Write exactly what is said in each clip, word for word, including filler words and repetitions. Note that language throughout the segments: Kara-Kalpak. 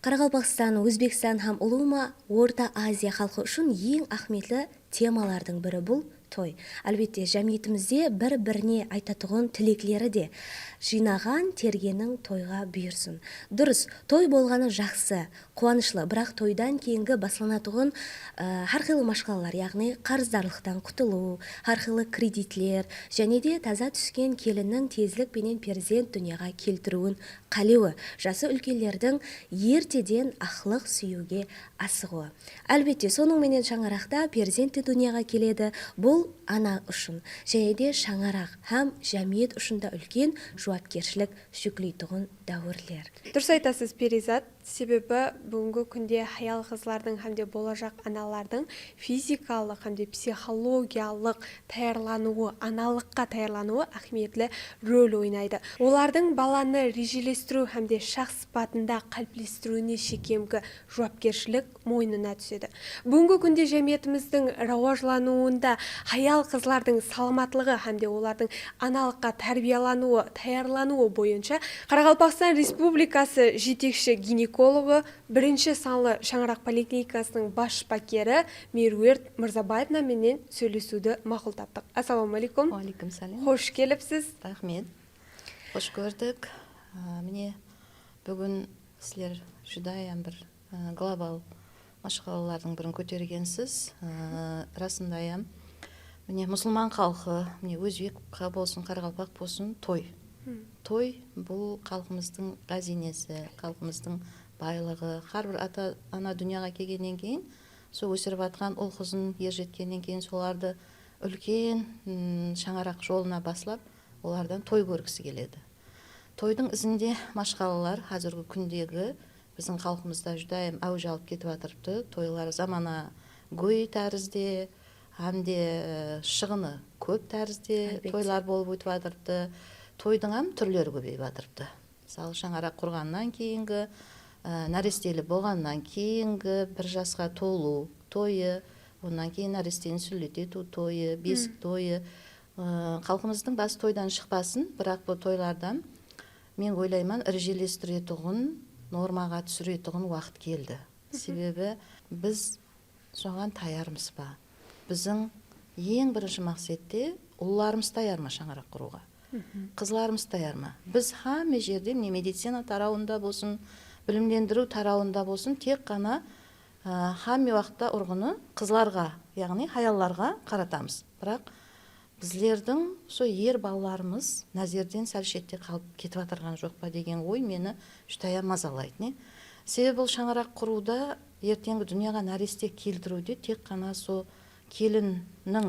Qaraqalpaqstan, Ózbekstan hám ulıwma Orta Aziya xalqı ushın eń áhmiyetli temalardıń biri bul toy. Álbette, jámiyetimizde bir-birine aytatuǵın tilekleri de, jıynaǵan tergeniń toyǵa buyırsın. Durıs, toy bolǵanı jaqsı, quwanıshlı, biraq toydan keyingi baslanatuǵın, ı, hár qıylı mashqalalar, yaǵnıy qarızdarlıqtan qutılıw, hár qıylı kreditler, jáne de taza túsken kelinniń tezlik penen perzent dúnyaǵa keltiriwin qálewi, jası úlkenlerdiń erteden aqlıq súyiwge asıǵıwı. Álbette, sonıń menen shańaraqta perzent te dúnyaǵa keledi. Bul ana ushın, jáne de shańaraq hám jámiyet ushın da úlken juwapkershilik júkleytuǵın dáwirler. Durıs aytasız, Periyzat. Sebebi búgingi kúnde hayal-qızlardıń hám de bolajaq analardıń fizikalıq hám de psixologiyalıq tayarlanıwı, analıqqa tayarlanıwı áhmiyetli rol oynaydı. Olardıń balanı rejelestiriw hám de shaxs sıpatında qáliplestiriwine shekemgi juwapkershilik moynına túsedi. Búgingi kúnde jámiyetimizdiń rawajlanıwında hayal-qızlardıń salamatlıǵı hám de olardıń analıqqa tárbiyalanıwı, tayarlanıwı boyınsha Qaraqalpaqstan Respublikası jetekshi ginekologı, birinshi sanlı shańaraq poliklinikasınıń bas shıpakeri Merwert Mırzabaevna menen sóylesiwdi maqul taptıq. Assalawma áleykum. Wa áleykum sálem. Xosh kelipsiz. Raxmet. Xosh kórdik. Á, mine, búgin sizler júdayam bir, á, global mashqalalardıń birin kótergensiz. Á, rasındayam, mine, musılman xalqı, mine, ózbek bolsın, qaraqalpaq bolsın, toy. Toy, bul xalqımızdıń ǵáziynesi, xalqımızdıń baylıǵı. Hár bir ata-ana dúnyaǵa kelgennen keyin, sol ósirip atqan ul-qızın, er jetkennen keyin solardı úlken, mm, shańaraq jolına baslap, olardan toy kórgisi keledi. Toydıń izinde mashqalalar házirgi kúndegi biziń xalqımızda júdayam áwij alıp ketip atırıptı. Toylar zamanagóy tárizde, hám de, e, shıǵını kóp tárizde toylar bolıp ótip atırıptı. Toydıń hám túrleri kóbeyip atırıptı. Mısalı, shańaraq qurǵannan keyingi, e, náresteli bolǵannan keyingi bir jasqa tolıw toyı, onnan keyin náresteni súnnet etiw toyı, besik toyı. E, xalqımızdıń bası toydan shıqpasın, biraq bul toylardan, men oylayman, rejelestiretuǵın, normaǵa túsiretuǵın waqıt keldi. Sebebi biz soǵan tayarmız ba? Biziń eń birinshi maqsette ullarımız tayar ma shańaraq qurıwǵa? Qızlarımız tayar ma? Biz hámme jerde, mine, medicina tarawında bolsın, bilimlendiriw tarawında bolsın, tek ǵana, á, hámme waqıtta urǵını qızlarǵa, yaǵnıy hayallarǵa qaratamız. Biraq bizlerdiń usı er balalarımız názerden sál shette qalıp ketip atırǵan joq pa degen oy meni júdayam mazalaydı, ne? Sebebi bul shańaraq qurıwda, erteńgi dúnyaǵa náreste keltiriwde tek ǵana sol kelinniń,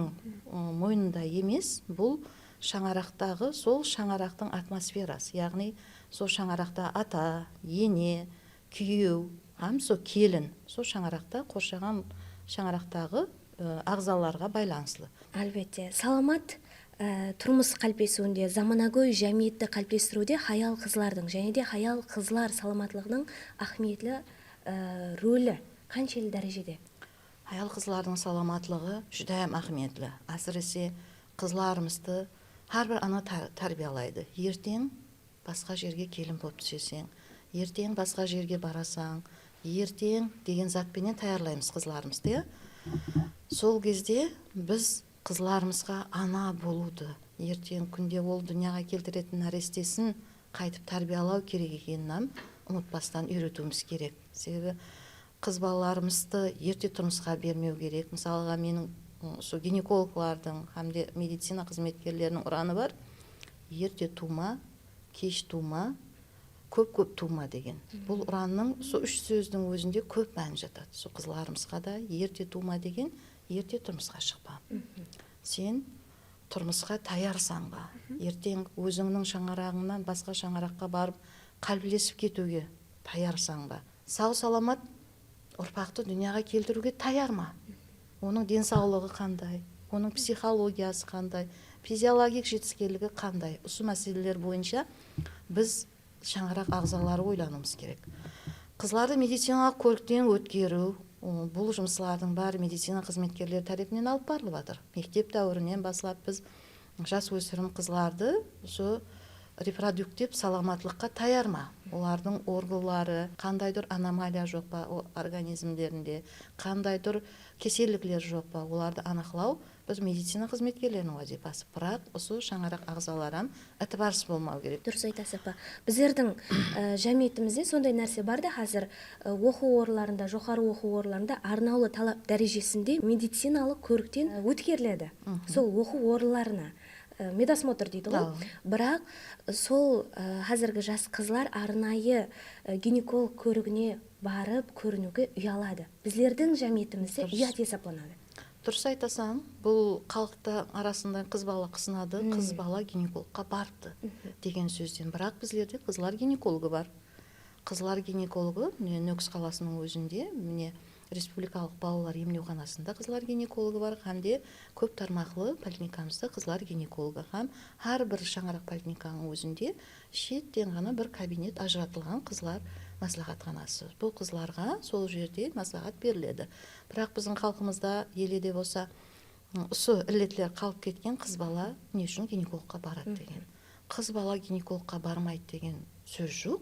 ı, moynında emes, bul shańaraqtaǵı, sol shańaraqtıń atmosferası, yaǵnıy sol shańaraqta ata, ene, kúyew hám sol kelin, sol shańaraqta qorshaǵan shańaraqtaǵı, ı, aǵzalarǵa baylanıslı. Álbette, salamat, e, turmıs qáliplesiwinde, zamanagóy jámiyetti qáliplestiriwde hayal-qızlardıń jáne de hayal-qızlar salamatlıǵınıń áhmiyetli, e, roli qanshelli dárejede? Hayal-qızlardıń salamatlıǵı júdayam áhmiyetli. Ásirese, qızlarımızdı hár bir ana tá-, tárbiyalaydı. Erteń basqa jerge kelin bolıp túseseń, erteń basqa jerge barasań, erteń degen zat penen tayarlaymız qızlarımızdı, ya. Sol gezde biz qızlarımızǵa ana bolıwdı, erteń kúnde ol dúnyaǵa keltiretin nárestesin qáytip tárbiyalaw kerek ekenin hám umıtpastan úyretiwimiz kerek. Sebebi qız balalarımızdı erte turmısqa bermew kerek. Mısalǵa, meniń, ı, usı ginekologlardıń hám de medicina xızmetkerleriniń uranı bar. Erte tuwma, kesh tuwma, kóp-kóp tuwma degen. Bul urannıń usı úsh sózdiń ózinde kóp máni jatadı. Usı qızlarımızǵa da erte tuwma degen, erte turmısqa shıqpa. Sen turmısqa tayarsań ba? Erteń ózińniń shańaraǵıńnan basqa shańaraqqa barıp qáliplesip ketiwge tayarsań ba? Saw-salamat urpaqtı dúnyaǵa keltiriwge tayar ma? Onıń densawlıǵı qanday? Onıń psixologiyası qanday? Fiziologik jetiskenligi qanday? Usı máseleler boyınsha biz shańaraq aǵzaları oylanıwımız kerek. Qızlardı medicinalıq kórikten ótkeriw, ı, bul jumıslardıń bári medicina xızmetkerleri tárepinen alıp barılıp atır. Mektep dáwirinen baslap biz jas ósirim qızlardı usı reproduktiv salamatlıqqa tayar ma? Olardıń organları, qandaydur anomaliya joq pa o organizmlerinde, qandaydur kesellikler joq pa, olardı anıqlaw biz medicina xızmetkerleriniń wazıypası. Biraq usı shańaraq aǵzalar hám itibarsız bolmaw kerek. Durıs aytasız, apa. Bizlerdiń, e, jámiyetimizde sonday nárse bar da házir, e, oqıw orınlarında, joqarı oqıw orınlarında arnawlı talap dárejesinde medicinalıq kórikten, e, ótkeriledi. Sol oqıw orınlarına, e, medosmotr deydi ǵoy. Biraq sol, e, házirgi jas qızlar arnayı, e, ginekolog kórigine barıp kóriniwge uyaladı. Bizlerdiń jámiyetimizde uyat esaplanadı. Durıs aytasań, bul xalıqta arasında qız bala qısınadı, qız bala ginekologqa barıptı degen sózden. Biraq bizlerde qızlar ginekologı bar. Qızlar ginekologı, mine, Nókis qalasınıń ózinde, mine, Respublikalıq balalar emlewxanasında qızlar ginekologı bar hám de kóp tarmaqlı poliklinikamızda qızlar ginekologı hám hár bir shańaraq poliklinikanıń ózinde shetten ǵana bir kabinet ajıratılǵan qızlar másláhátxanası. Bul qızlarǵa sol jerde másláhát beriledi. Biraq biziń xalqımızda ele de bolsa, ı, usı illetler qalıp ketken, qız bala ne ushın ginekologqa baradı degen. Qız bala ginekologqa barmaydı degen sóz joq.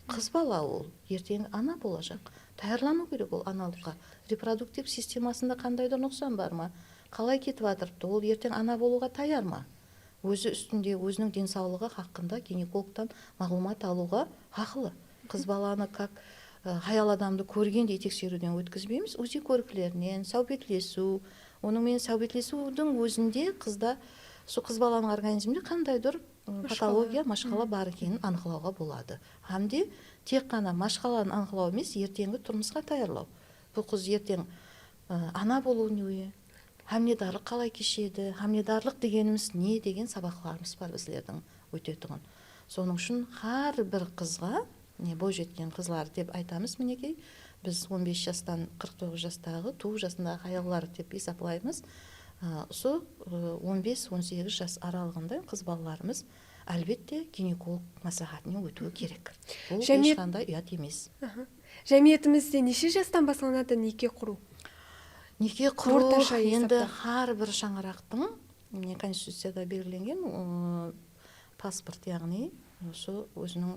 Qız bala ol erteń ana bolajaq. Tayarlanıw kerek ol analıqqa. Reproduktiv sistemasında qandaydur nuqsan bar ma? Qalay ketip atırıptı? Ol erteń ana bolıwǵa tayar ma? Ózi ústinde, óziniń densawlıǵı haqqında ginekologtan maǵlıwmat alıwǵa haqılı. Qız balanı kak, ı, hayal adamdı kórgendey tekseriwden ótkizbeymiz. Úzi kóriklerinen, sáwbetlesiw, onıń menen sáwbetlesiwdiń ózinde qızda, usı qız balanıń organizminde qandaydur, ı, patologiya, mashqala bar ekenin anıqlawǵa boladı. Hám de tek ǵana mashqalanı anıqlaw emes, erteńgi turmısqa tayarlaw. Bul qız erteń, ı, ana bolıw ne? Hámiledarlıq qalay keshedi? Hámiledarlıq degenimiz ne degen sabaqlarımız bar bizlerdiń ótetuǵın. Sonıń ushın hár bir qızǵa, mine, boy jetken qızlar dep aytamız, minekey, biz on bes jastan qırq toǵız jastaǵı, tuwıw jasındaǵı hayallar dep esaplaymız. A, usı, ı, on bes on segiz jas aralıǵında qız balalarımız, álbette, ginekolog másláhátinen ótiwi kerek. Bul hesh qanday uyat emes. Jámiyetimizde neshe jastan baslanadı neke qurıw? Neke qurıw endi hár bir shańaraqtıń, mine, Konstituciyada belgilengen, ı, pasport, yaǵnıy usı óziniń,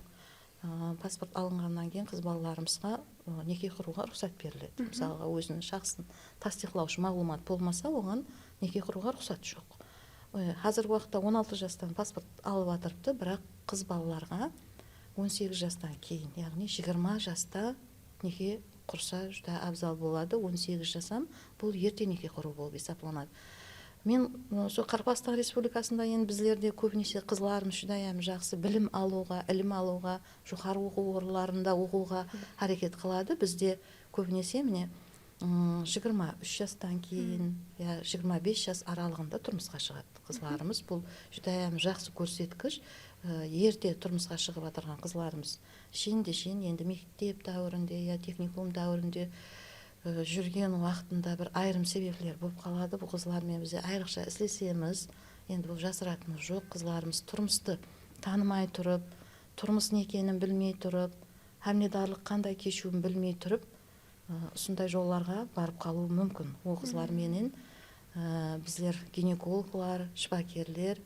ı, pasport alınǵannan keyin qız balalarımızǵa, ı, neke qurıwǵa ruxsat beriledi. Mısalǵa, óziniń shaxsın tastıyıqlawshı maǵlıwmat bolmasa, oǵan neke qurıwǵa ruxsat joq. E, házirgi waqıtta on altı jastan pasport alıp atırıptı, biraq qız balalarǵa on segiz jastan keyin, yaǵnıy jigirma jasta neke qursa júdá abzal boladı. On segiz jasam bul erte neke qurıw bolıp esaplanadı. Men, ı, usı Qaraqalpaqstan Respublikasında endi bizlerde kóbinese qızlarımız júdá jaqsı bilim alıwǵa, ilim alıwǵa, joqarı oqıw orınlarında oqıwǵa háreket qıladı. Bizde kóbinese, mine, ım, jigirma úsh jastan keyin, ya jigirma bes jas aralıǵında turmısqa shıǵadı qızlarımız. Bul júdá jaqsı kórsetkish. I, erte turmısqa shıǵıp atırǵan qızlarımız shen de shen endi mektep dáwirinde ya texnikum dáwirinde, ı, júrgen waqtında bir ayırım sebepler bolıp qaladı. Bul qızlar menen bizler ayrıqsha islesemiz. Endi bul jasıratını joq, qızlarımız turmıstı tanımay turıp, turmıs ne ekenin bilmey turıp, hámiledarlıq qanday keshiwin bilmey turıp, ı, usınday jollarǵa barıp qalıwı múmkin. Ol qızlar menen, ı, bizler ginekologlar, shıpakerler,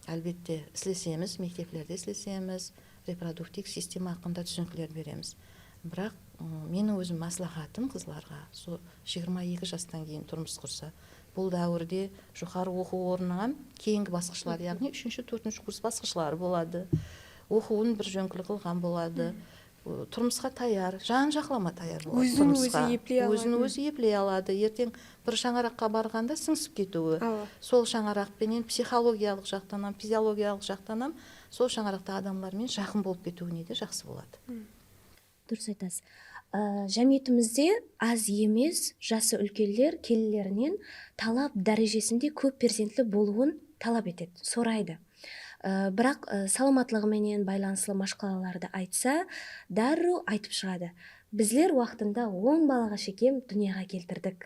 álbette, islesemiz, mekteplerde islesemiz, reproduktiv sistema haqqında túsinikler beremiz. Biraq, ı, meniń ózim másláhátım qızlarǵa, sol jigirma eki jastan keyin turmıs qursa, bul dáwirde joqarı oqıw ornınıń hám keyingi basqıshları, yaǵnıy úshinshi, tórtinshi kurs basqıshları boladı. Oqıwın bir jónkil qılǵan boladı. Turmısqa tayar, jan-jaqlama tayar boladı turmısqa. Ózin ózi epley aladı. Erteń bir shańaraqqa barǵanda sińisip ketiwi. Awa. Sol shańaraq penen psixologiyalıq jaqtan hám, fiziologiyalıq jaqtan hám sol shańaraqta adamlar menen jaqın bolıp ketiwine de jaqsı boladı. Durıs aytasız. Á, jámiyetimizde az emes, jası úlkenler kelinlerinen talap dárejesinde kóp perzentli bolıwın talap etedi, soraydı. Á, biraq, á, salamatlıǵı menen baylanıslı mashqalalardı aytsa, dárriw aytıp shıǵadı. Bizler waqtında on balaǵa shekem dúnyaǵa keltirdik.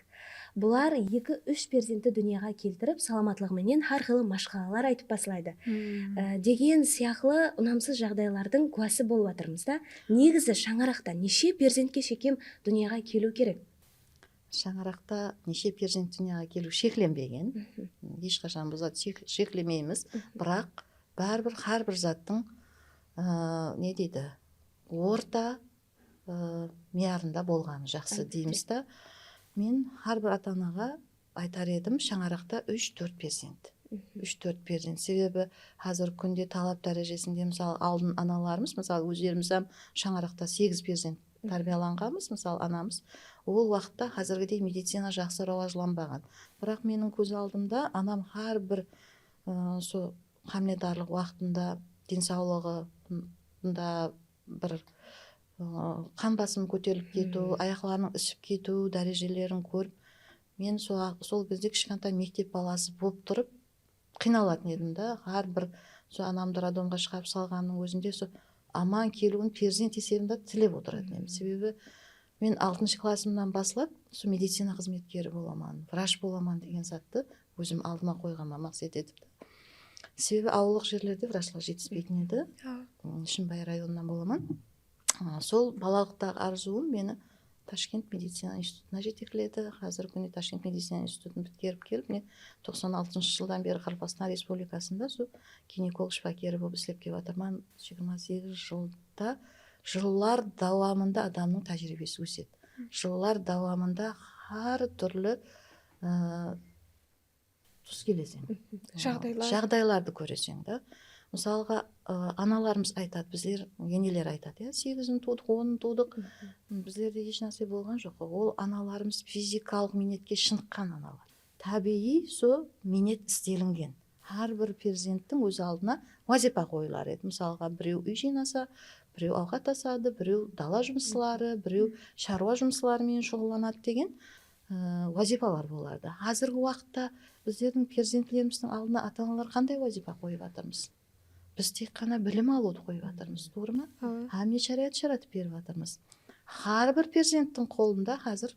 Bular eki-úsh perzentti dúnyaǵa keltirip, salamatlıǵı menen hár qıylı mashqalalar aytıp baslaydı. Á, degen sıyaqlı unamsız jaǵdaylardıń gúwası bolıp atırmız da. Negizi shańaraqta neshe perzentke shekem dúnyaǵa keliw kerek? Shańaraqta neshe perzent dúnyaǵa keliw sheklenbegen. Hesh qashan bul zat shek-, sheklemeymiz. Biraq báribir hár bir zattıń ı, ne deydi, orta, ı, miyarında bolǵanı jaqsı deymiz da. Men hár bir ata-anaǵa aytar edim, shańaraqta úsh-tórt perzent. Úsh-tórt perzent. Sebebi házirgi kúnde talap dárejesinde, mısalı, aldın analarımız, mısalı, ózlerimiz hám shańaraqta segiz perzent tárbiyalanǵanbız, mısalı, anamız. Ol waqıtta házirgidey medicina jaqsı rawajlanbaǵan. Biraq meniń kóz aldımda anam hár bir, ı, so hámiledarlıq waqtında densawlıǵında bir, ı, qan basımı kóterilip ketiw, ayaqlarınıń isip ketiw dárejelerin kórip, men so-, sol gezde kishkentay mektep balası bolıp turıp qıynalatın edim da. Hár bir so anamdı radomǵa shıǵarıp salǵannıń ózinde so aman keliwin perzent esebinde tilep otıratın edim. Sebebi men altınshı klassımnan baslap so medicina xızmetkeri bolaman, vrach bolaman degen zattı ózim aldıma qoyǵanman maqset etip. Sebebi awıllıq jerlerde vrachlar jetispeytin edi. Shımbay rayonınan bolaman. A, sol balalıqtaǵı arzıwım meni Tashkent medicina institutına jetekledi. Házirgi kúnde Tashkent medicina institutın pitkerip kelip, mine, toqsan altınshı jıldan beri Qaraqalpaqstan Respublikasında sol ginekolog shıpakeri bolıp islep kelip atırman. Jigirma segiz jılda, jıllar dawamında adamnıń tájiriybesi ósedi. Jıllar dawamında hár túrli, ı, tus keleseń. Jaǵdaylar. Jaǵdaylardı kóreseń da. Mısalǵa, ı, analarımız aytadı, bizler, eneler aytadı, ya, segizin tuwdıq, onın tuwdıq. Bizlerde hesh nárse bolǵan joq. Ol analarımız fizikalıq miynetke shınıqqan analar. Tábiyiy so miynet istelingen. Hár bir perzenttiń óz aldına wazıypa qoyılar edi. Mısalǵa, birew úy jıynasa, birew awqat asadı, birew dala jumısları, birew sharwa jumısları menen shuǵıllanadı degen, ı, wazıypalar bolardı. Házirgi waqıtta bizlerdiń perzentlerimizdiń aldına ata-analar qanday wazıypa qoyıp atırmız? Biz tek ǵana bilim alıwdı qoyıp atırmız, tuwrı ma? Hámme sharayat jaratıp berip atırmız. Hár bir perzenttiń qolında házir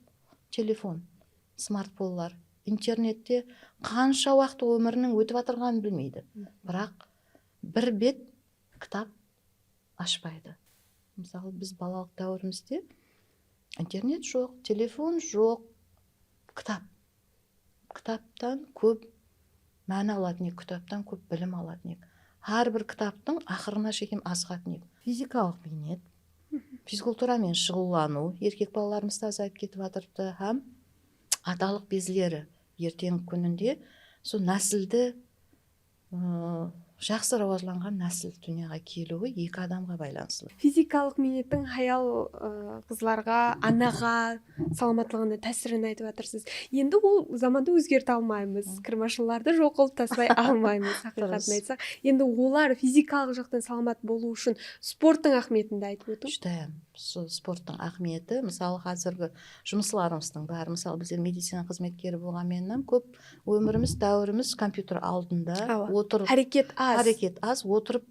telefon, smartfonlar, internette qansha waqıt ómiriniń ótip atırǵanın bilmeydi. Biraq bir bet kitap ashpaydı. Mısalı, biz balalıq dáwirimizde internet joq, telefon joq, kitap. Kitaptan kóp máni alatın edik, kitaptan kóp bilim alatın edik. Hár bir kitaptıń aqırına shekem asıǵatın edik. Fizikalıq miynet, fizkultura menen shuǵıllanıw erkek balalarımızdı azayıp ketip atırıptı hám atalıq bezleri erteńgi kúninde sol násildi, ı, jaqsı rawajlanǵan násil dúnyaǵa keliwi eki adamǵa baylanıslı. Fizikalıq miynettiń hayal, ı, qızlarǵa, anaǵa salamatlıǵına tásirin aytıp atırsız. Endi ol zamandı ózgerte almaymız, kırmashınlardı joq qılıp taslay almaymız, haqıyqatın aytsaq. Endi olar fizikalıq jaqtan salamat bolıwı ushın sporttıń áhmiyetin de aytıp ótiń. Júdá, s-, sporttıń áhmiyeti, mısalı, házirgi jumıslarımızdıń bári, mısalı, bizler medicina xızmetkeri bolǵan menen kóp ómirimiz, dáwirimiz kompyuter aldında otırıp, háreket az. Háreket az, otırıp,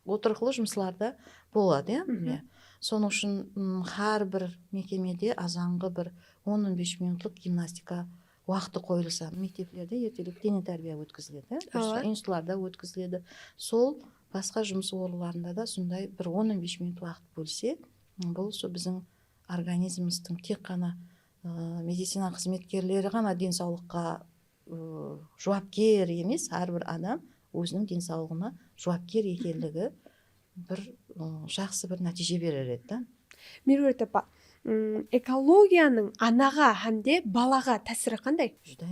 otırıqlı jumıslarda boladı, ya, mine. Sonıń ushın, ım, hár bir mekemede azanǵı bir on-on bes minutlıq gimnastika waqtı qoyılsa, mekteplerde ertelik dene tárbiya ótkiziledi, institutlarda ótkiziledi. Sol basqa jumıs orınlarında da sonday bir on-on bes minut waqıt bólse, bul usı biziń organizmimizdiń tek ǵana, ı, medicina xızmetkerleri ǵana densawlıqqa, ı, juwapker emes, hár bir adam óziniń densawlıǵına juwapker ekenligi bir, ı, jaqsı bir nátiyje berer edi da. Merwert apa, ım, ekologiyanıń anaǵa hám de balaǵa tásiri qanday? Júdá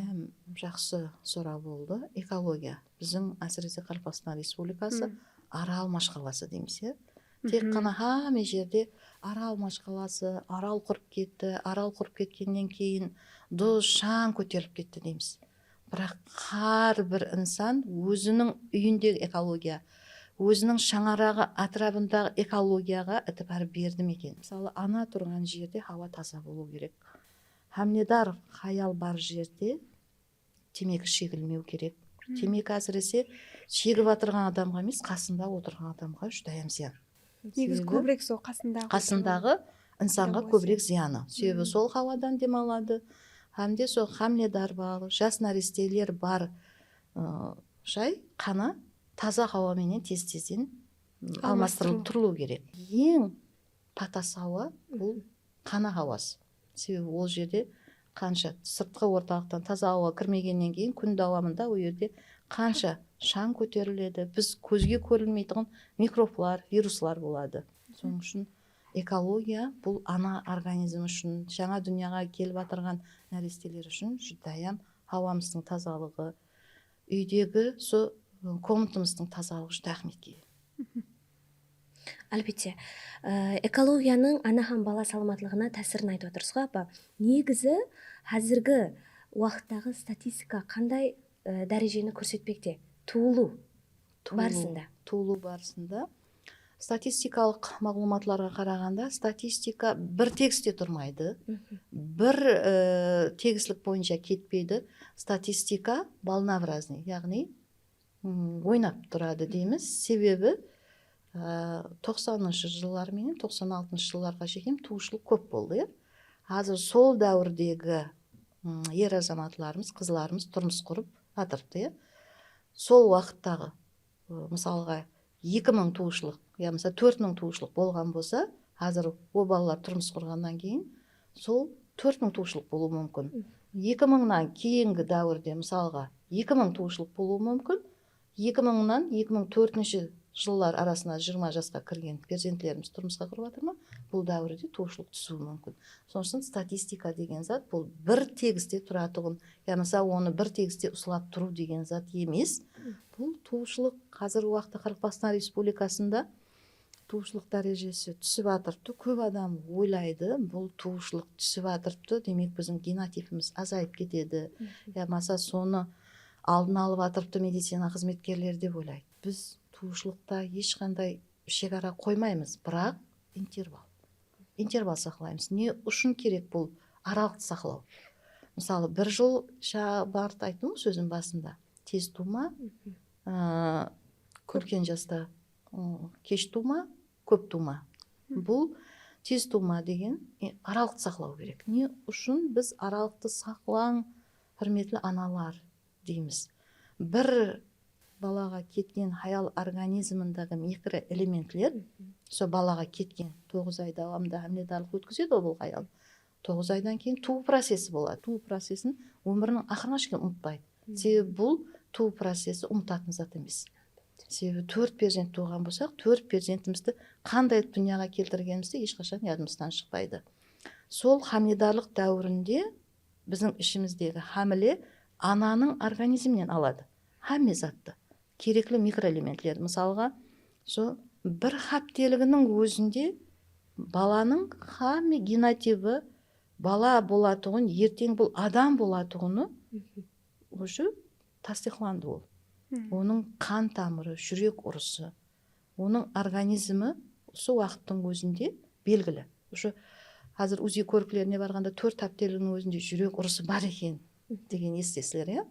jaqsı soraw boldı. Ekologiya. Biziń, ásirese, Qaraqalpaqstan Respublikası Aral mashqalası deymiz, ya. Tek ǵana hámme jerde Aral mashqalası, Aral qurıp ketti, Aral qurıp ketkennen keyin duz, shań kóterilip ketti deymiz. Biraq hár bir insan óziniń úyindegi ekologiya, óziniń shańaraǵı, átirabındaǵı ekologiyaǵa itibar berdi meken? Mısalı, ana turǵan jerde hawa taza bolıwı kerek. Hámiledar hayal bar jerde temeki shegilmew kerek. Temeki, ásirese, shegip atırǵan adamǵa emes, qasında otırǵan adamǵa júdayam zıyan. Negizi kóbirek sol qasındaǵı, qasındaǵı insanǵa kóbirek zıyanı. Sebebi sol hawadan dem aladı. Hám de sol hámiledar bar, jas náresteler bar, ı, jay qana taza hawa menen tez-tezden, ım, almastırılıp turılıwı kerek. Eń patas hawa, bul qana hawası. Sebebi ol jerde qansha sırtqı ortalıqtan taza hawa kirmegennen keyin kún dawamında ol jerde qansha shań kóteriledi. Biz kózge kórinbeytuǵın mikroblar, viruslar boladı. Sonıń ushın ekologiya bul ana organizm ushın, jańa dúnyaǵa kelip atırǵan náresteler ushın júdayam hawamızdıń tazalıǵı, úydegi usı, ı, komnatamızdıń tazalıǵı júdá áhmiyetke iye. Álbette. Á, ekologiyanıń ana hám bala salamatlıǵına tásirin aytıp atırsız ǵo, apa. Negizi házirgi waqıttaǵı statistika qanday, á, dárejeni kórsetpekte? Tuwılıw barısında. Tuwılıw barısında. Statistikalıq maǵlıwmatlarǵa qaraǵanda, statistika bir tegiste turmaydı. Bir, á, tegislik boyınsha ketpeydi. Statistika волнообразный, yaǵnıy, ım, oynap turadı deymiz. Sebebi, á, toqsanınshı jıllar menen toqsan altınshı jıllarǵa shekem tuwıwshılıq kóp boldı, ya. Házir sol dáwirdegi, ım, er azamatlarımız, qızlarımız turmıs qurıp atırıptı, ya. Sol waqıttaǵı, ı, mısalǵa, eki mıń tuwıwshılıq yamasa tórt mıń tuwıwshılıq bolǵan bolsa, házir o balalar turmıs qurǵannan keyin sol tórt mıń tuwıwshılıq bolıwı múmkin. Eki mıńnan keyingi dáwirde, mısalǵa, eki mıń tuwıwshılıq bolıwı múmkin. Eki mıńnan eki mıń tórtinshi jıllar arasına jigirma jasqa kirgen perzentlerimiz turmısqa qurıp atır ma, bul dáwirde tuwıwshılıq túsiwi múmkin. Sonıń ushın statistika degen zat bul bir tegiste turatuǵın, yamasa onı bir tegiste uslap turıw degen zat emes. Bul tuwıwshılıq, házirgi waqıtta Qaraqalpaqstan Respublikasında tuwıwshılıq dárejesi túsip atırıptı. Kóp adam oylaydı, bul tuwıwshılıq túsip atırıptı, demek, biziń genotipimiz azayıp ketedi, yamasa sonı aldın alıp atırıptı medicina xızmetkerleri, dep oylaydı. Biz tuwıwshılıqta hesh qanday shegara qoymaymız, biraq interval. Interval saqlaymız. Ne ushın kerek bul aralıqtı saqlaw? Mısalı, bir jıl sha-, barıp ayttım ǵoy sózim basında. Tez tuwma, á, úlken jasta, ı, kesh tuwma, kóp tuwma. Bul tez tuwma degen, e, aralıqtı saqlaw kerek. Ne ushın biz aralıqtı saqlań, húrmetli analar, deymiz? Bir balaǵa ketken hayal organizmindagi mikroelementler, sol balaǵa ketken toǵız ay dawamında hámiledarlıq ótkizedi ǵoy bul hayal. Toǵız aydan keyin tuwıw procesi boladı. Tuwıw procesin ómiriniń aqırına shekem umıtpaydı. Sebebi bul tuwıw procesi umıtatın zat emes. Sebebi tórt perzent tuwǵan bolsaq, tórt perzentimizdi qanday etip dúnyaǵa keltirgenimiz de hesh qashan yadımızdan shıqpaydı. Sol hámiledarlıq dáwirinde biziń ishimizdegi hámile ananıń organizminen aladı hámme zattı. Kerekli mikroelementlerdi, mısalǵa, so bir hápteliginiń ózinde balanıń hámme genotipi, bala bolatuǵın, erteń bul adam bolatuǵını уже tastıyıqlandı ol. Onıń qan tamırı, júrek urısı, onıń organizmi usı waqıttıń ózinde belgili. Уже házir UZI kóriklerine barǵanda tórt hápteliginiń ózinde júrek urısı bar eken degen esitesizler, ya?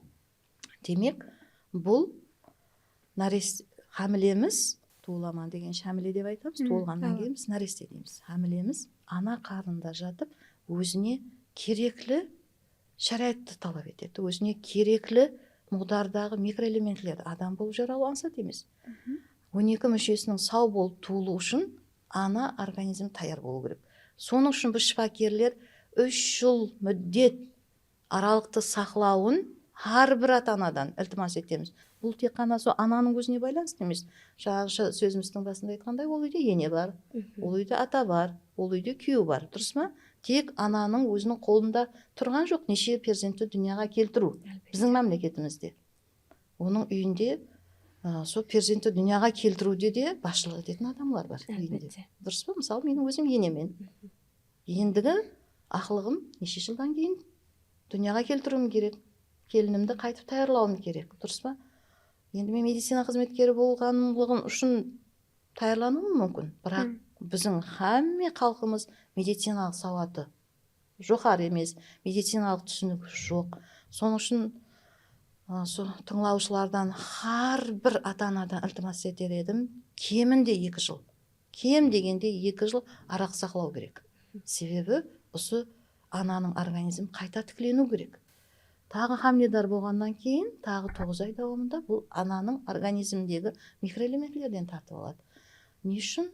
Demek, bul nárest-, hámilemiz, tuwılaman degenshe hámile dep aytamız, tuwılǵannan keyin biz náreste deymiz. Hámilemiz ana qarnında jatıp, ózine kerekli sharayatты talap etedi. Ózine kerekli muǵdardaǵı mikroelementlerdi, adam bolıp jaralıw ańsat emes. On eki múshesiniń saw bolıp tuwılıwı ushın ana organizm tayar bolıwı kerek. Sonıń ushın biz shıpakerler úsh jıl múddet aralıqtı saqlawın hár bir ata-anadan iltimas etemiz. Bul tek ǵana sol ananıń ózine baylanıslı emes. Jańaǵı sózimizdiń basında aytqanday, ol úyde ene bar, ol úyde ata bar, ol úyde kúyew bar, durıs pa? Tek ananıń óziniń qolında turǵan joq neshe perzentti dúnyaǵa keltiriw biziń mámleketimizde. Onıń úyinde, ı, sol perzentti dúnyaǵa keltiriwde de basshılıq etetin adamlar bar úyinde. Durıs pa? Mısalı, meniń ózim enemen. Endigi aqlıǵım neshe jıldan keyin dúnyaǵa keltiriwim kerek. Kelinimdi qaytıp tayarlawım kerek, durıs pa? Endi men medicina xızmetkeri bolǵanlıǵım ushın tayarlanıwım múmkin, biraq biziń hámme xalqımız medicinalıq sawatı joqarı emes, medicinalıq túsinigi joq. Sonıń ushın, ı, so tıńlawshılardan hár bir ata-anadan iltimas eter edim, keminde eki jıl. Kem degende eki jıl araq saqlaw kerek. Sebebi usı ananıń organizmi qayta tikleniw kerek. Taǵı hámiledar bolǵannan keyin taǵı toǵız ay dawamında bul ananıń organizmindegi mikroelementlerden tartıp aladı. Ne ushın?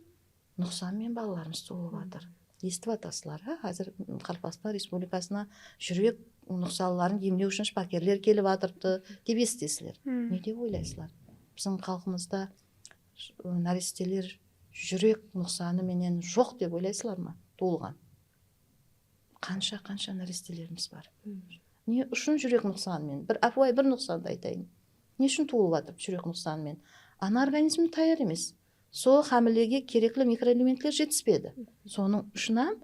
Nuqsan menen balalarımız tuwılıp atır. Esitip atasızlar, ha? Házir Qaraqalpaqstan Respublikasına júrek nuqsanların emlew ushın shıpakerler kelip atırıptı, dep esitesizler. Ne dep oylaysızlar? Biziń xalqımızda j- náresteler júrek nuqsanı menen joq dep oylaysızlar ma? Tuwılǵan. Qansha-qansha nárestelerimiz bar. Ne ushın júrek nuqsanı menen? Bir ápiwayı bir nuqsandı aytayın. Ne ushın tuwılıp atır júrek nuqsanı menen? Ana organizmi tayar emes. Sol hámilege kerekli mikroelementler jetispedi. Sonıń ushın hám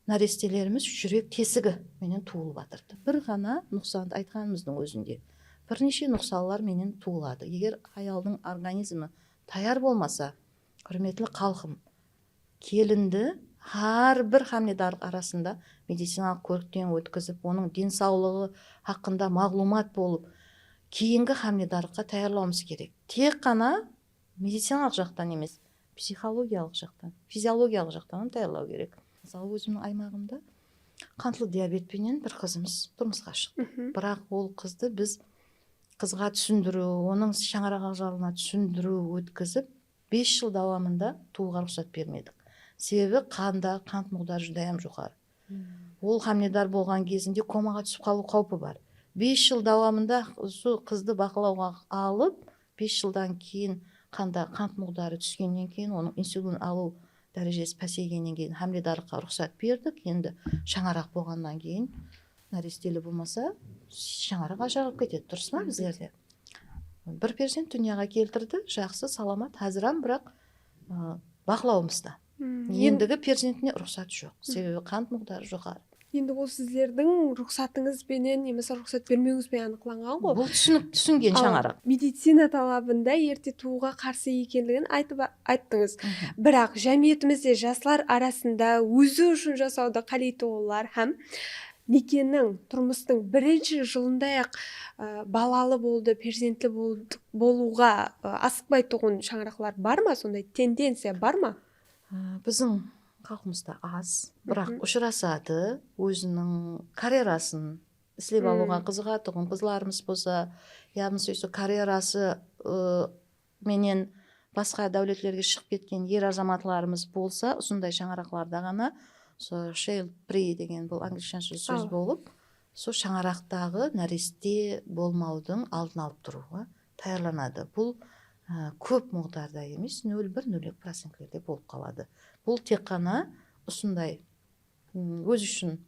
nárestelerimiz júrek tesigi menen tuwılıp atırdı. Bir ǵana nuqsandı aytqanımızdıń ózinde bir neshe nuqsanlar menen tuwıladı. Eger hayaldıń organizmi tayar bolmasa, húrmetli xalqım, kelindi hár bir hámiledarlıq arasında medicinalıq kórikten ótkizip, onıń densawlıǵı haqqında maǵlıwmat bolıp, keyingi hámiledarlıqqa tayarlawımız kerek. Tek ǵana medicinalıq jaqtan emes, psixologiyalıq jaqtan, fiziologiyalıq jaqtan hám tayarlaw kerek. Mısalı, ózimniń aymaǵımda qantlı diabet penen bir qızımız turmısqa shıqtı. Biraq ol qızdı biz qızǵa túsindiriw, onıń shańaraq aǵzalarına túsindiriw ótkizip, bes jıl dawamında tuwıwǵa ruxsat bermedik. Sebebi qanda qant muǵdarı júdá hám joqarı. Ol hámiledar bolǵan gezinde komaǵa túsip qalıw qáwpi bar. Bes jıl dawamında usı qızdı baqlawǵa alıp, bes jıldan keyin qanda qant muǵdarı túskennen keyin, onıń insulin alıw dárejesi páseygennen keyin hámiledarlıqqa ruxsat berdik. Endi shańaraq bolǵannan keyin, náresteli bolmasa, shańaraq ajıralıp ketedi, durıs pa bizlerde? Bir perzent dúnyaǵa keltirdi, jaqsı, salamat, házir hám, biraq, ı, baqlawımızda. Endigi perzentine ruxsat joq, sebebi qant muǵdarı joqarı. Endi ol sizlerdiń ruxsatıńız benen yamasa ruxsat bermewińiz benen anıqlanǵan ǵoy. Bul túsinik, túsingen shańaraq. Al, medicina talabında erte tuwıwǵa qarsı ekenligin aytıp a-, ayttıńız. Biráqjámiyetimizde jaslar arasında ózi ushın jasawdı qáleytuǵınlar hám nekeniń, turmıstıń birinshi jılınday-aq, ı, balalı boldı, perzentli boldı, bolıwǵa, ı, asıqpaytuǵın shańaraqlar bar ma? Sonday tendenciya bar ma? Aa, biziń xalqımızda az, biraq ushırasadı, óziniń karerasın islep alıwǵa qızıǵatuǵın qızlarımız bolsa, yamasa usı karerası, ı, menen basqa dáwletlerge shıǵıp ketken er azamatlarımız bolsa, usınday shańaraqlarda ǵana, usı child free degen bul anglisshansha sóz bolıp, sol shańaraqtaǵı náreste bolmawdıń aldın alıp turıwǵa tayarlanadı. Bul, ı, kóp muǵdarda emes, nol bir, nol eki procentlerde bolıp qaladı. Bul tek ǵana usınday, m, ózi ushın,